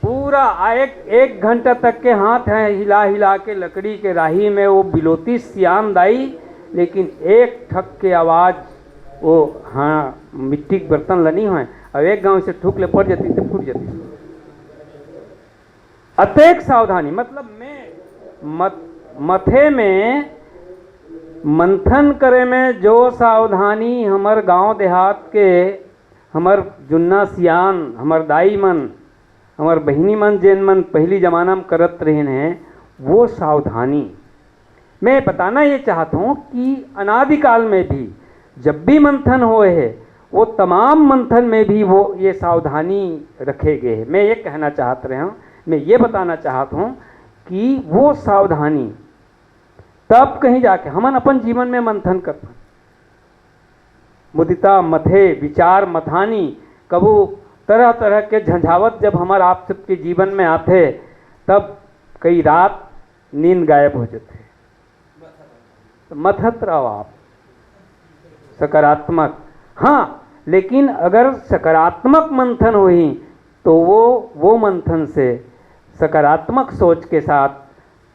पूरा आ एक एक घंटा तक के हाथ है हिला हिला के लकड़ी के राही में वो बिलोती सियान दाई। लेकिन एक ठक के आवाज वो, हाँ, मिट्टी के बर्तन ल नइ होय। अब एक गांव से ठुक ले पड़ जाती तो फूट जाती। अतेक सावधानी, मतलब मैं मत, मथे में मंथन करे में जो सावधानी हमर गांव देहात के, हमर जुन्ना सियान, हमर दाई मन, हमर बहिनी मन, जेन मन पहली जमाना में करत रहिन हे, वो सावधानी मैं बताना ये चाहत हूँ कि अनादिकाल में भी जब भी मंथन होए हे, वो तमाम मंथन में भी वो ये सावधानी रखे गए हे। मैं ये कहना चाहत रहे हूँ, मैं ये बताना चाहत हूँ कि वो सावधानी तब कहीं जाके हमन अपन जीवन में मंथन करथन। मुदिता मथे, विचार मथानी, कभू तरह तरह के झंझावत जब हमर आप सबके जीवन में आथे, तब कई रात नींद गायब हो जाथे। तो मथत रहो आप सकारात्मक। हाँ, लेकिन अगर सकारात्मक मंथन होही तो वो वो मंथन से सकारात्मक सोच के साथ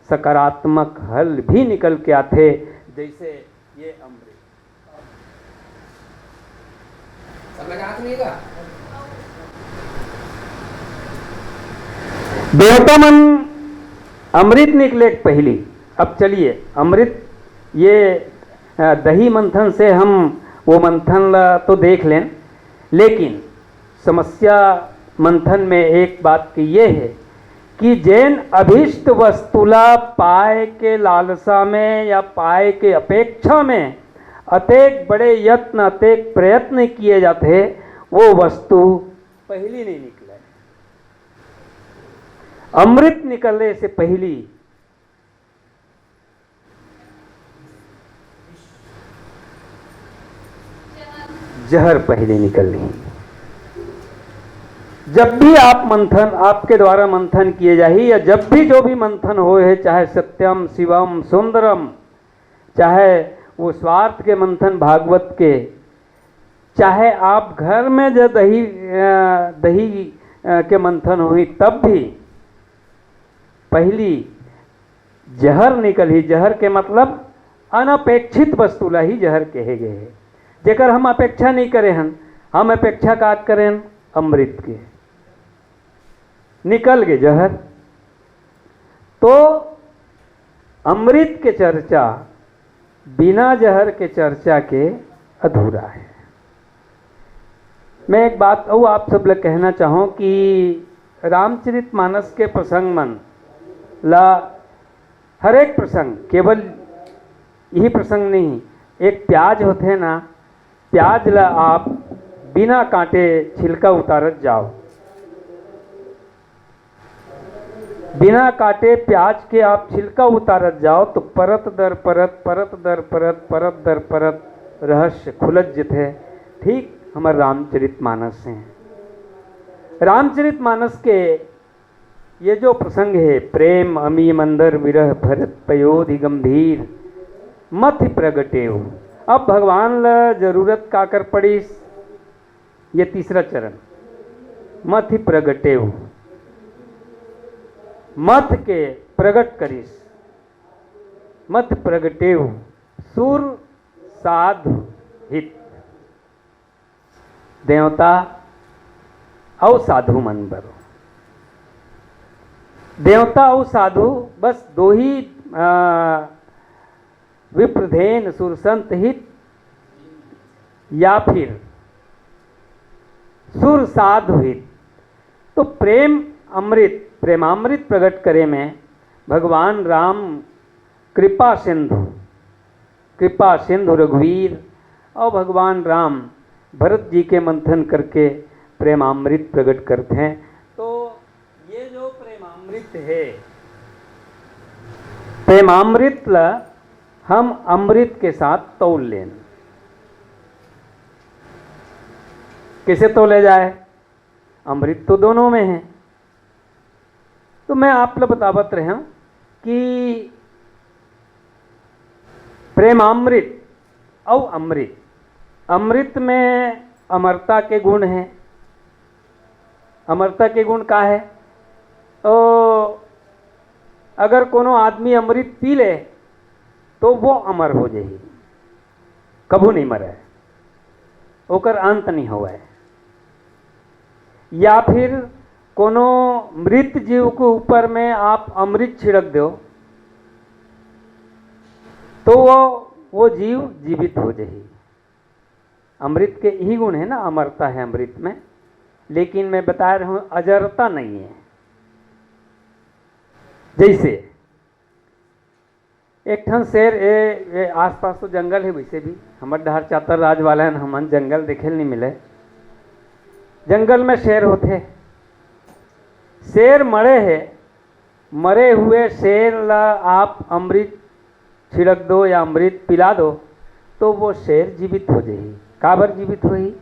सकारात्मक हल भी निकल के आथे। जैसे ये अमृत, सब लगा हाथ में का? देवता मन अमृत निकले के पहली। अब चलिए, अमृत ये अ, दही मंथन से हम वो मंथन ला तो देख लेन, लेकिन समस्या मंथन में एक बात की ये है कि जेन अभिष्ट वस्तु ला पाए के लालसा में या पाए के अपेक्षा में अतेक बड़े यत्न, अतेक प्रयत्न किए जाते, वो वस्तु पहली नहीं निकले। अमृत निकलने से पहली जहर पहले निकल ली। जब भी आप मंथन, आपके द्वारा मंथन किए जाही या जब भी जो भी मंथन होए है, चाहे सत्यम, शिवम, सुंदरम, चाहे वो स्वार्थ के मंथन भागवत के, चाहे आप घर में जो दही, अ, दही, अ, के मंथन होही, तब भी पहली जहर निकलही। जहर के मतलब अनपेक्षित वस्तु ला ही जहर कहे गए हे, जेकर हम अपेक्षा नहीं करे हन। हम अपेक्षा का करे हन? अमृत के। निकल गे जहर। तो अमृत के चर्चा बिना जहर के चर्चा के अधूरा है। मैं एक बात अउ आप सब ल कहना चाहूँ कि रामचरित मानस के प्रसंग मन ला, हर एक प्रसंग, केवल यही प्रसंग नहीं, एक प्याज होथे ना, प्याज ला आप बिना काटे छिलका उतारत जाओ, बिना काटे प्याज के आप छिलका उतारत जाओ तो परत दर परत, परत दर परत, परत दर परत रहस्य खुलत जथे। ठीक हमर रामचरित मानस हे। रामचरित मानस के ये जो प्रसंग हे, प्रेम अमी मंदर विरह भरत पयोधि गंभीर मथि प्रगटेव। अब भगवान ल जरूरत काकर पड़िस? ये तीसरा चरण, मथि प्रगटेव, मथ के प्रगट करिस, मथ प्रगटेव सुर साधु हित। देवता अउ साधु मन बर, देवता अउ साधु बस दो ही, आ, विप्रधेन सुरसंत हित या फिर सुर साधु हित। तो प्रेम अमृत, प्रेमामृत प्रकट करे में भगवान राम कृपा सिंधु, कृपा सिंधु रघुवीर और भगवान राम भरत जी के मंथन करके प्रेमामृत प्रकट करते हैं। तो अमृत हे। प्रेमामृत ला हम अमृत के साथ तौल लेन। कैसे तौले जाए? अमृत तो दोनों में है। तो मैं आप ला बतावत रहे हूँ कि प्रेमामृत और अमृत, अमृत में अमरता के गुण है। अमरता के गुण का है? तो अगर कोनो आदमी अमृत पी ले तो वो अमर हो जाही, कभू नहीं मरे, ओकर अंत नहीं होवे। या फिर कोनो मृत जीव के ऊपर में आप अमृत छिड़क दो तो वो वो जीव जीवित हो जाही। अमृत के यही गुण है ना, अमरता है अमृत में, लेकिन मैं बता रहा हूँ अजरता नहीं है। जैसे एक ठन शेर ए, ए आसपास तो जंगल है, वैसे भी हमर डहर चातर राज वाला है, हमन जंगल देखे नहीं मिले। जंगल में शेर होते, शेर मरे है, मरे हुए शेर ला आप अमृत छिड़क दो या अमृत पिला दो तो वो शेर जीवित हो जाही। काबर जीवित होही?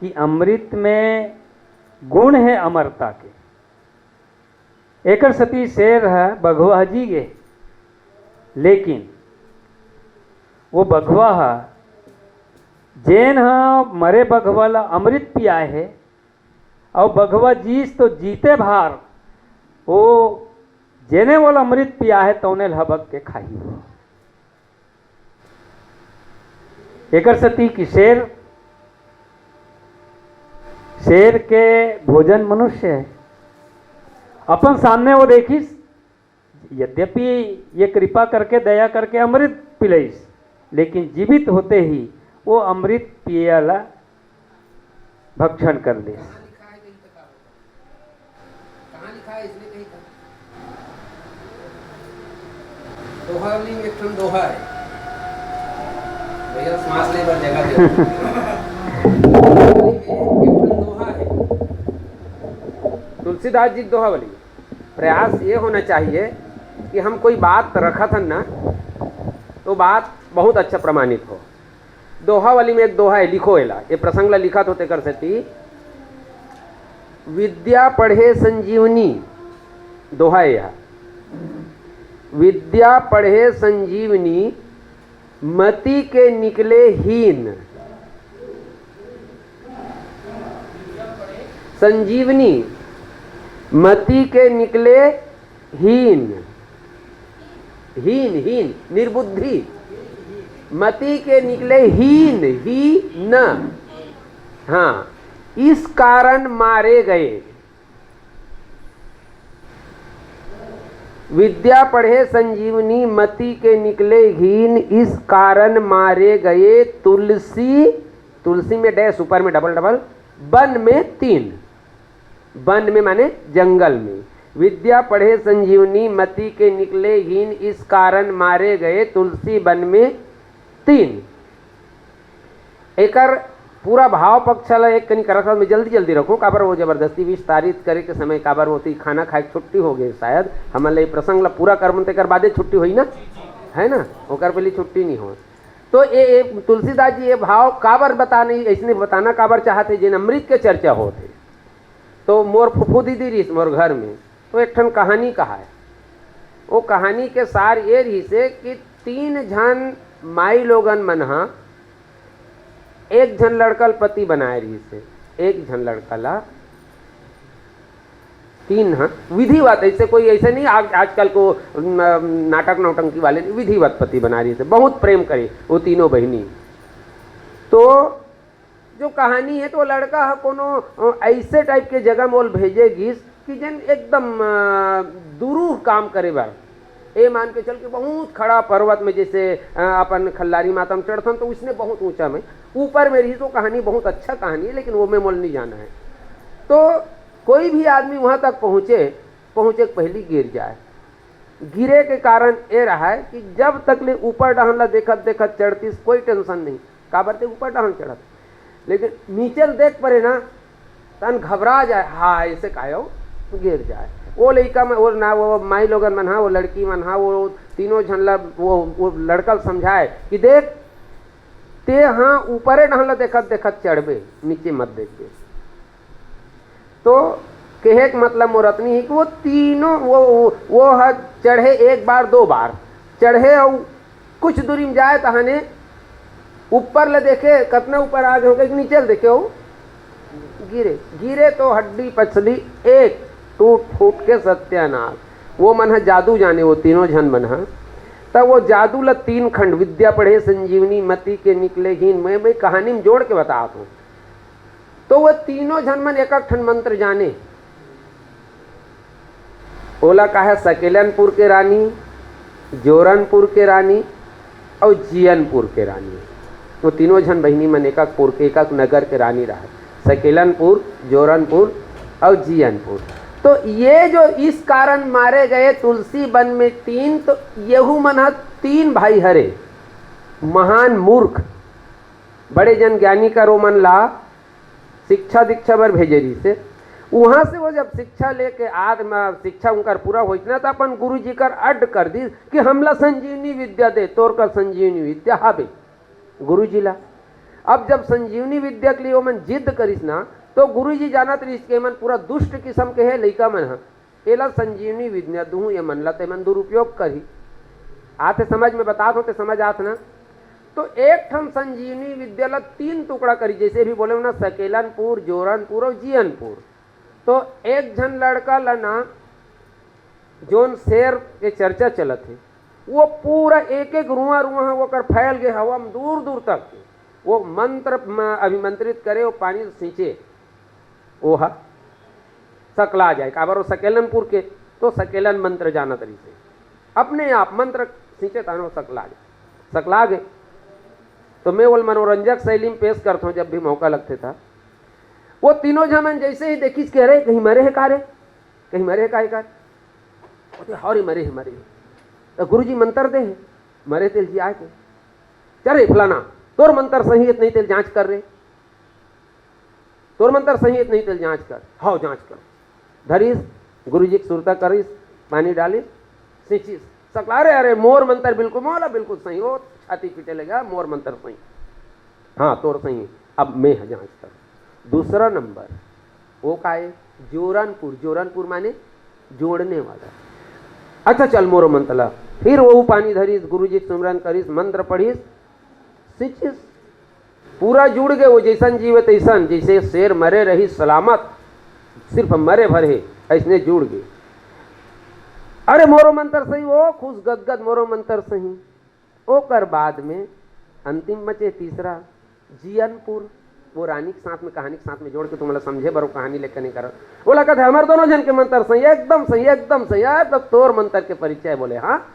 कि अमृत में गुण है अमरता के। एकर सती शेर ह बघवा ह जी गे, लेकिन वो बघवा ह, जेन ह मरे बघवा ला अमृत पियाए हे, अउ बघवा जीस तो जीते भार वो जेने वो ला अमृत पियाए हे तौने ल हबक के खाही। एकर सती कि शेर, शेर के भोजन मनुष्य है। अपन सामने वो देखिस, यद्यपि ये कृपा करके, दया करके अमृत पिलइस, लेकिन जीवित होते ही वो अमृत पिए वाला भक्षण कर लेस। कहाँ लिखा है इसने कहीं का? दोहा वाली में एक ठन दोहा है। भैया, सांस ले बर जगह दे। एक ठन दोहा है। तुलसीदास जी के दोहा वाली। प्रयास ये होना चाहिए कि हम कोई बात रखत हन ना, तो बात बहुत अच्छा प्रमाणित हो। दोहा वाली में एक दोहा है, लिखो एला, ये प्रसंग ला लिखत हो तेकर सेती। विद्या पढ़े संजीवनी, दोहा है यह। विद्या पढ़े संजीवनी, मति के निकले हीन। संजीवनी, मति के निकले हीन। हीन, हीन, निर्बुद्धि। मति के निकले हीन, ही न। हाँ, इस कारण मारे गए। विद्या पढ़े संजीवनी, मति के निकले हीन, इस कारण मारे गए तुलसी। तुलसी में डैश, ऊपर में डबल डबल, बन में तीन। बन में माने जंगल में। विद्या पढ़े संजीवनी, मति के निकले हीन, इस कारण मारे गए तुलसी बन में तीन। एकर पूरा भाव पक्ष ला एक कनी करत हव, मैं जल्दी जल्दी रखूं, काबर वो जबरदस्ती विस्तारित करे के समय, काबर वो ती खाना खाए के छुट्टी हो गए शायद, हमन ला ये प्रसंग ला पूरा करबन तेकर बादे छुट्टी होई ना, है ना, ओकर पहले छुट्टी नहीं हो। तो ये, ये तुलसीदास जी ये भाव काबर बताने, ऐसने बताना काबर चाहत हे, जेन अमृत के चर्चा होत हे। तो मोर फुफू दीदी रहिस मोर घर में, तो एक ठन कहानी कहाय। वो कहानी के सार ये रहिस हे कि तीन झन माई लोगन मन ह एक झन लड़का ल पति बनाए रहिस हे, एक झन लड़का ला तीन ह विधिवत, ऐसे कोई ऐसे नहीं आज, आजकल को न-, नाटक नौटंकी वाले नहीं, विधिवत पति बनाए रहिस हे, बहुत प्रेम करे वो तीनों बहिनी। तो जो कहानी है, तो लड़का ह कोनो, अ, ऐसे टाइप के जगह मोल भेजे गिस कि जेन एकदम, अ, दुरूह काम करे बर। ए मान के चल के बहुत खड़ा पर्वत में, जैसे, अ, अपन खल्लारी माता में चढ़थन, तो उसने बहुत ऊंचा में, ऊपर में रही। तो कहानी बहुत अच्छा कहानी है, लेकिन वो में मोल नहीं जाना है। तो कोई भी आदमी वहां तक पहुंचे, पहुंचे के पहली गिर जाए। गिरे के कारण ए रहा है कि जब तक ले ऊपर डहन ला देखत देखत चढ़तीस, कोई टेंशन नहीं, काबर ते ऊपर डहन चढ़त, लेकिन नीचे ल देख परे ना, तन घबरा जाए, "हाय, ऐसे काहे हो?" गिर जाए। वो लइका मन, वो ना, वो माई लोगन मन हा, वो लड़की मन हा, वो तीनों झन ला, वो, वो लड़का ल समझाए कि देख, ते हा ऊपरे डहन ला देखत देखत चढ़बे, नीचे मत देखबे। तो कहे के मतलब मोर अतनी ही कि वो तीनों, वो, वो, वो ह चढ़े एक बार, दो बार चढ़े, अउ कुछ दूरी में जाए तहाने ऊपर ले देखे, कतना ऊपर आ गए हो, कहे कि नीचे ले देखे हो, गिरे, गिरे तो हड्डी पसली एक टूट फूट के सत्यानाश। वो मन ह जादू जाने, वो तीनों झन मन ह। तब वो जादू ला तीन खंड विद्या पढ़े, संजीवनी मति के निकले हीन। मैं, मैं कहानी में जोड़ के बतात हूँ। तो वो तीनों झन मन एक एक ठन मंत्र जाने। ओला कहे सकेलनपुर के रानी, जोरनपुर के रानी अउ जियनपुर के रानी। वो तीनों झन बहिनी मन एक एक पुर के, एक एक नगर के रानी रहे, सकेलनपुर, जोरनपुर अउ जियनपुर। तो ये जो इस कारण मारे गए तुलसी वन में तीन, तो येहू मन ह तीन भाई हरे, महान मूर्ख, बड़े जन ज्ञानी कर ओमन ला शिक्षा दीक्षा बर भेजे रहिस हे। उहाँ से वो जब शिक्षा लेके आत म शिक्षा उनकर पूरा होइस ना, त अपन गुरु जी कर अड्ड कर दिस कि हमला संजीवनी विद्या दे, तोर कर संजीवनी विद्या हाबे गुरु जी ला। अब जब संजीवनी विद्या के लिए ओमन जिद करिस ना, तो गुरु जी जानत रहिस कि एमन पूरा दुष्ट किस्म के हे लइका मन ह। एला संजीवनी विद्या दूहूं ये मन ला, ते मन दुरुपयोग करही। आथे समझ में? बतात हों ते समझ आत ना। तो एक ठन संजीवनी विद्या ला तीन टुकड़ा करी, जैसे भी बोले ना, सकेलनपुर, जोरनपुर और जियनपुर। तो एक झन लड़का ला ना, जोन शेर के चर्चा चलत हे, वो पूरा एक एक रुआ रुआ ह ओकर फैल गए हवा में दूर दूर तक। वो मंत्र म-, अभिमंत्रित करे, वो पानी सींचे, वो ह सकला जाए। काबर वो सकेलनपुर के, तो सकेलन मंत्र जानत रहिस हे। अपने आप मंत्र सींचे तहन वो सकला जाए, सकला गे। तो मैं वो मनोरंजक शैली में पेश करता हूँ, जब भी मौका लगते था। वो तीनों झमन जैसे ही देखिस कि अरे कहीं मरे हे का रे, कहीं मरे हे का, का? बोलते, "हाँ रे, मरे हे, मरे हे।" तो गुरुजी मंत्र दे हे, मरे तेल जी आए के, "चल रे फलाना, तोर मंत्र सही हे त नहीं तेल जांच कर रे।" तोर मंत्र सही हे त नहीं तेल जांच कर। हाव, जांच कर। धरिस, गुरुजी के सुरता करिस, पानी डालिस, सींचिस। सकला, "अरे, अरे, मोर मंत्र बिल्कुल, मोला बिल्कुल सही हो।" छाती पीटे लगा, "मोर मंत्र सही। हाँ, तोर सही। अब मैं ह जांच कर।" दूसरा नंबर, वो का हे? जोरनपुर। जोरनपुर माने जोड़ने वाला। "अच्छा, चल, मोरो मंत्र ला।" फिर वो पानी धरिस, गुरुजी के सुमरन करिस, मंत्र पढ़िस, सींचिस, पूरा जुड़ गे, वो जैसन जीवे तैसन, जैसे शेर मरे रही सलामत, सिर्फ मरे भर हे, ऐसने जुड़ गे। "अरे, मोरो मंत्र सही हो, खुश गदगद, मोरो मंत्र सही।" ओकर बाद में अंतिम बचे तीसरा, जियनपुर। वो रानी के साथ में, कहानी के साथ में जोड़ के तुमला समझे बर वो कहानी लेके नहीं करत। बोला कहते, "हमर दोनों झन के मंत्र सही, एकदम सही, एकदम सही।" "यार, तब तोर मंत्र के परिचय बोले, हाँ,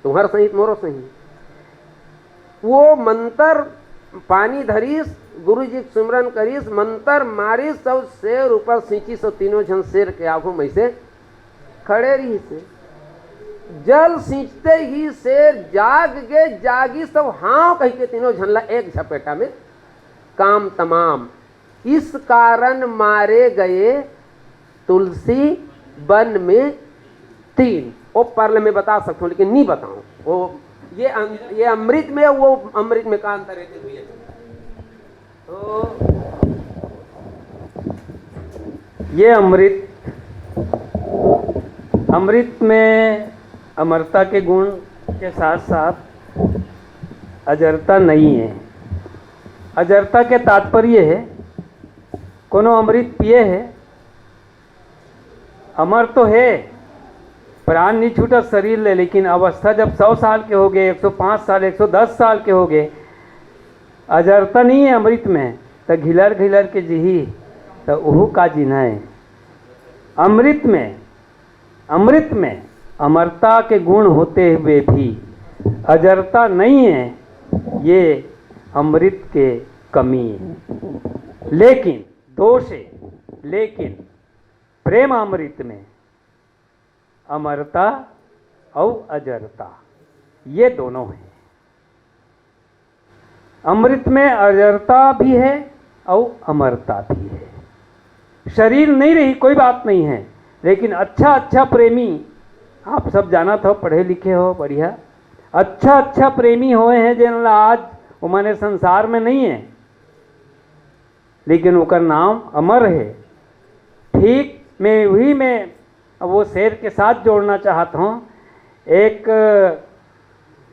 तुम्हार सही, मोरो सही।" वो मंत्र पानी धरिस, गुरु जी के सुमरन करिस, मंत्र मारिस, सब शेर ऊपर सींचिस, सब तीनों झन शेर के आगू में से खड़े रहिस हे। जल सींचते ही शेर जाग गे, जागिस तो हाव कहिके तीनों झन ला एक झपेटा में काम तमाम। इस कारण मारे गए तुलसी वन में तीन। वो परले में बता सकता हूँ, लेकिन नहीं बताऊँ। वो ये अम-, ये अमृत में, वो अमृत में का अंतर है, देखिए। तो ये अमृत, अमृत में अमरता के गुण के साथ साथ अजरता नहीं है। अजरता के तात्पर्य है, कोनो अमृत पिए है, अमर तो है, प्राण नहीं छूटत शरीर ले, लेकिन अवस्था जब सौ साल के हो गए, एक सौ पाँच साल, एक सौ दस साल के हो गए, अजरता नहीं है अमृत में, त घिलर घिलर के जिही, त ओहू का जिन्हय। अमृत में, अमृत में अमरता के गुण होते हुए भी अजरता नहीं है, ये अमृत के कमी है। लेकिन दोष है, लेकिन प्रेम अमृत में अमरता और अजरता, ये दोनों हैं। अमृत में अजरता भी है और अमरता भी है। शरीर नहीं रही, कोई बात नहीं है, लेकिन अच्छा अच्छा प्रेमी, आप सब जानत हो, पढ़े लिखे हो, बढ़िया, अच्छा अच्छा प्रेमी होए हैं जेन ला आज ओमन ए संसार में नहीं है, लेकिन ओकर नाम अमर है। ठीक मैं वही में वो शेर के साथ जोड़ना चाहत हूँ। एक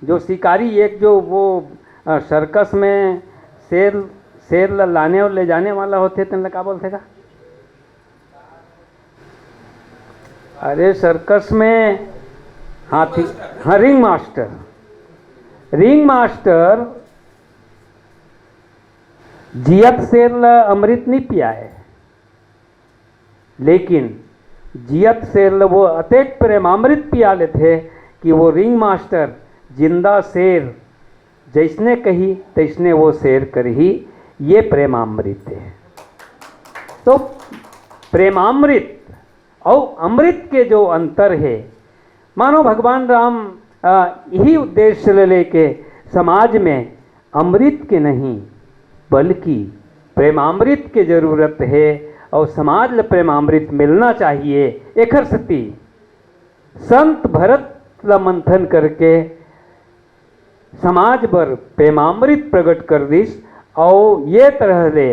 जो शिकारी, एक जो वो, अ, सर्कस में शेर, शेर ला लाने और ले जाने वाला होथे, तेन ला का बोलथे का? अरे सर्कस में हाथी, हाँ, रिंग मास्टर। रिंग मास्टर जियत शेर ला अमृत नहीं पियाए, लेकिन जियत शेर ल वो अतेक प्रेमामृत पिया लेथे कि वो रिंग मास्टर जिंदा शेर जैसने कही तैसने वो शेर करही। ये प्रेमामृत है। तो प्रेमामृत और अमृत के जो अंतर है, मानो भगवान राम, आ, यही उद्देश्य ले लेके समाज में अमृत के नहीं, बल्कि प्रेमामृत के जरूरत है और समाज ल प्रेमामृत मिलना चाहिए। एखर सेती संत भरत ल मंथन करके समाज बर प्रेमामृत प्रकट कर दिस, और ये तरह ले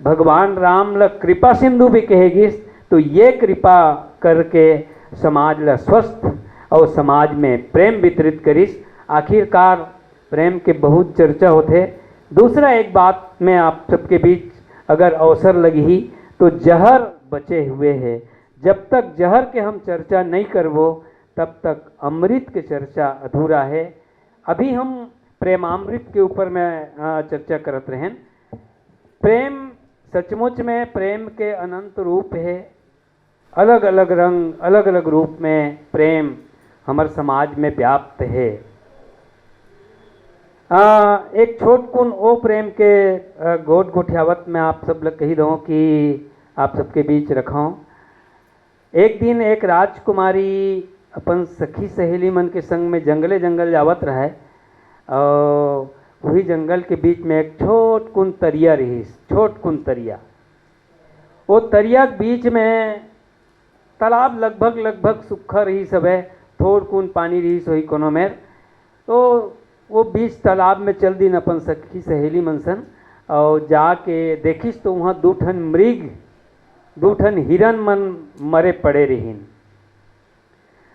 भगवान राम ल कृपा सिंधु भी कहे गिस। तो ये कृपा करके समाज ल स्वस्थ और समाज में प्रेम वितरित करिस। आखिरकार प्रेम के बहुत चर्चा होथे। दूसरा एक बात मैं आप सबके बीच अगर अवसर लगही तो जहर बचे हुए है। जब तक जहर के हम चर्चा नहीं करबो तब तक अमृत के चर्चा अधूरा है। अभी हम प्रेमामृत के ऊपर में, अ, चर्चा करत रहेन। प्रेम, सचमुच में प्रेम के अनंत रूप है। अलग-अलग रंग, अलग-अलग रूप में प्रेम हमर समाज में व्याप्त है। आ, एक छोटकुन ओ प्रेम के, अ, गोठ गोठियावत मैं आप सब ल कही दऊं कि आप सबके बीच रखऊं। एक दिन एक राजकुमारी अपन सखी सहेली मन के संग में जंगले जंगल जावत रहय, और वही जंगल के बीच में एक छोटकुन तरिया रहिस, छोटकुन तरिया। वो तरिया के बीच में तालाब लगभग, लगभग सूखा रहिस हवय, थोरकुन पानी रहिस होही कोनो मेर। तो वो बीच तालाब में चल दिन अपन सखी सहेली मन सन, और जाके देखिस तो वहाँ दू ठन मृग, दू ठन हिरन मन मरे पड़े रहिन।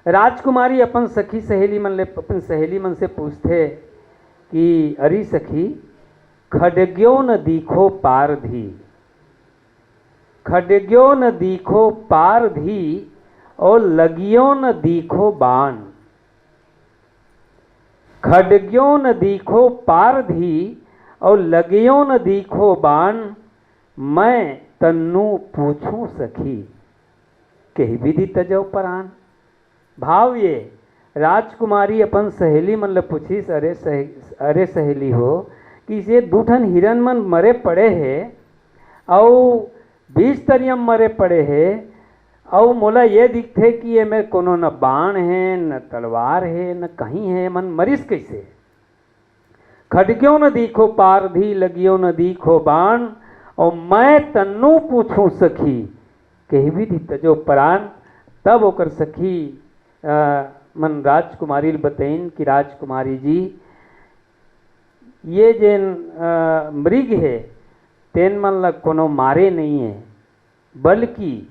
राजकुमारी अपन सखी सहेली मन ले, अपन सहेली मन से पूछथे कि "अरे सखी, खड्ग्यो न दीखो पारधी, खड्ग्यो न दीखो पारधी, और लगियो न दीखो बाण।" खड्ग्यो न दीखो पारधी, और लगियो न दीखो बाण, मैं तन्नू पूछूं सखी, कहि विधि तजो परान। भाव ये, राजकुमारी अपन सहेली मन ल पूछिस, "अरे सहे-, अरे सहेली हो, कि ये दू ठन हिरन मन मरे पड़े हे, अउ बीच तरिया म मरे पड़े हे, अउ मोला ये दिखथे कि एमे कोनो न बाण हे, न तलवार हे, न कहीं हे, मन मरिस कइसे?" "खड्ग्यो न दीखो पारधी, लगियो न दीखो बाण, और मैं तन्नू पूछूं सखी, कहि विधि तजो परान।" तब ओकर सखी, अ, मन राजकुमारी ल बतइन कि "राजकुमारी जी, ये जेन, अ, मृग हे, तेन मन ल कोनो मारे नइये, बल्कि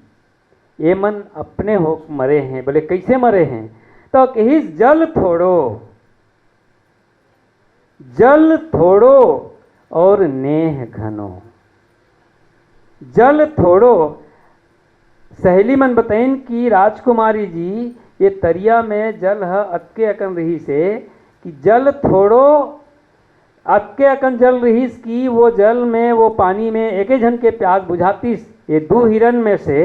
ये मन अपने होक मरे हैं।" बोले, "कइसे मरे हैं?" तो कहिस, "जल थोड़ो, जल थोड़ो और नेह घनो।" जल थोड़ो। सहेली मन बतइन कि "राजकुमारी जी, ये तरिया में जल ह अतके अकन रहिस हे कि जल थोड़ो, अतके अकन जल रहिस कि वो जल में, वो पानी में एके झन के प्यास बुझातिस। ये दू हिरन में से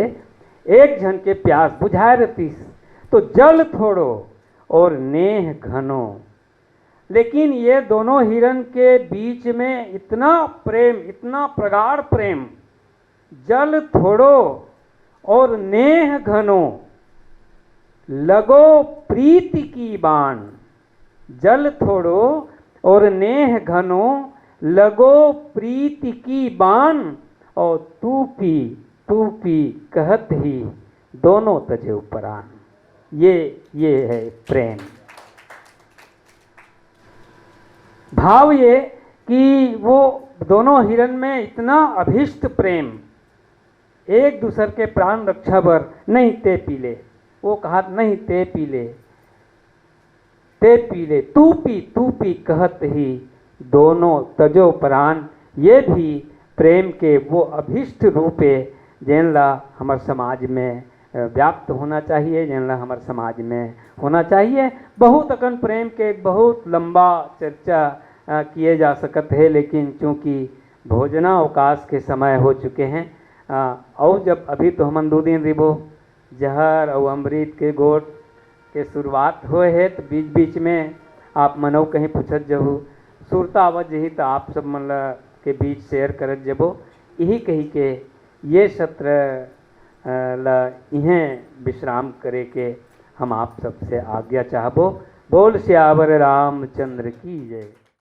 एक झन के प्यास बुझाए रहतिस। तो जल थोड़ो और नेह घनो।" लेकिन ये दोनों हिरन के बीच में इतना प्रेम, इतना प्रगाढ़ प्रेम, "जल थोड़ो और नेह घनो, लगो प्रीति की बाण।" जल थोड़ो और नेह घनो, लगो प्रीति की बाण, और तू पी, तू पी कहत ही दोनों तजेउ परान। ये, ये है प्रेम। भाव ये कि वो दोनों हिरन में इतना अभिष्ट प्रेम, एक दूसर के प्राण रक्षा बर, "नहीं, ते पी ले।" वो कहत, "नहीं, ते पी ले, ते पी ले, तू पी, तू पी," कहत ही दोनों तजो परान। ये भी प्रेम के वो अभिष्ट रूप ए, जेन ला हमर समाज में, अ, व्याप्त होना चाहिए, जेन ला हमर समाज में होना चाहिए। बहुत अकन प्रेम के बहुत लंबा चर्चा, अ, किए जा सकत हे, लेकिन चूंकि भोजनावकाश के समय हो चुके हैं, अ, अउ जब अभी तो हमन दू दिन रिबो, जहर अउ अमृत के गोठ के शुरुआत होए हे, त बीच-बीच में आप मन अउ कहीं पूछत जहू, सुरता आवत जही, त आप सब मन ल के बीच share करत जबो। इही कही के ये सत्र, अ, ल इहें विश्राम करे के हम आप सबसे आज्ञा चाहबो। बोल सियावर रामचंद्र की जय।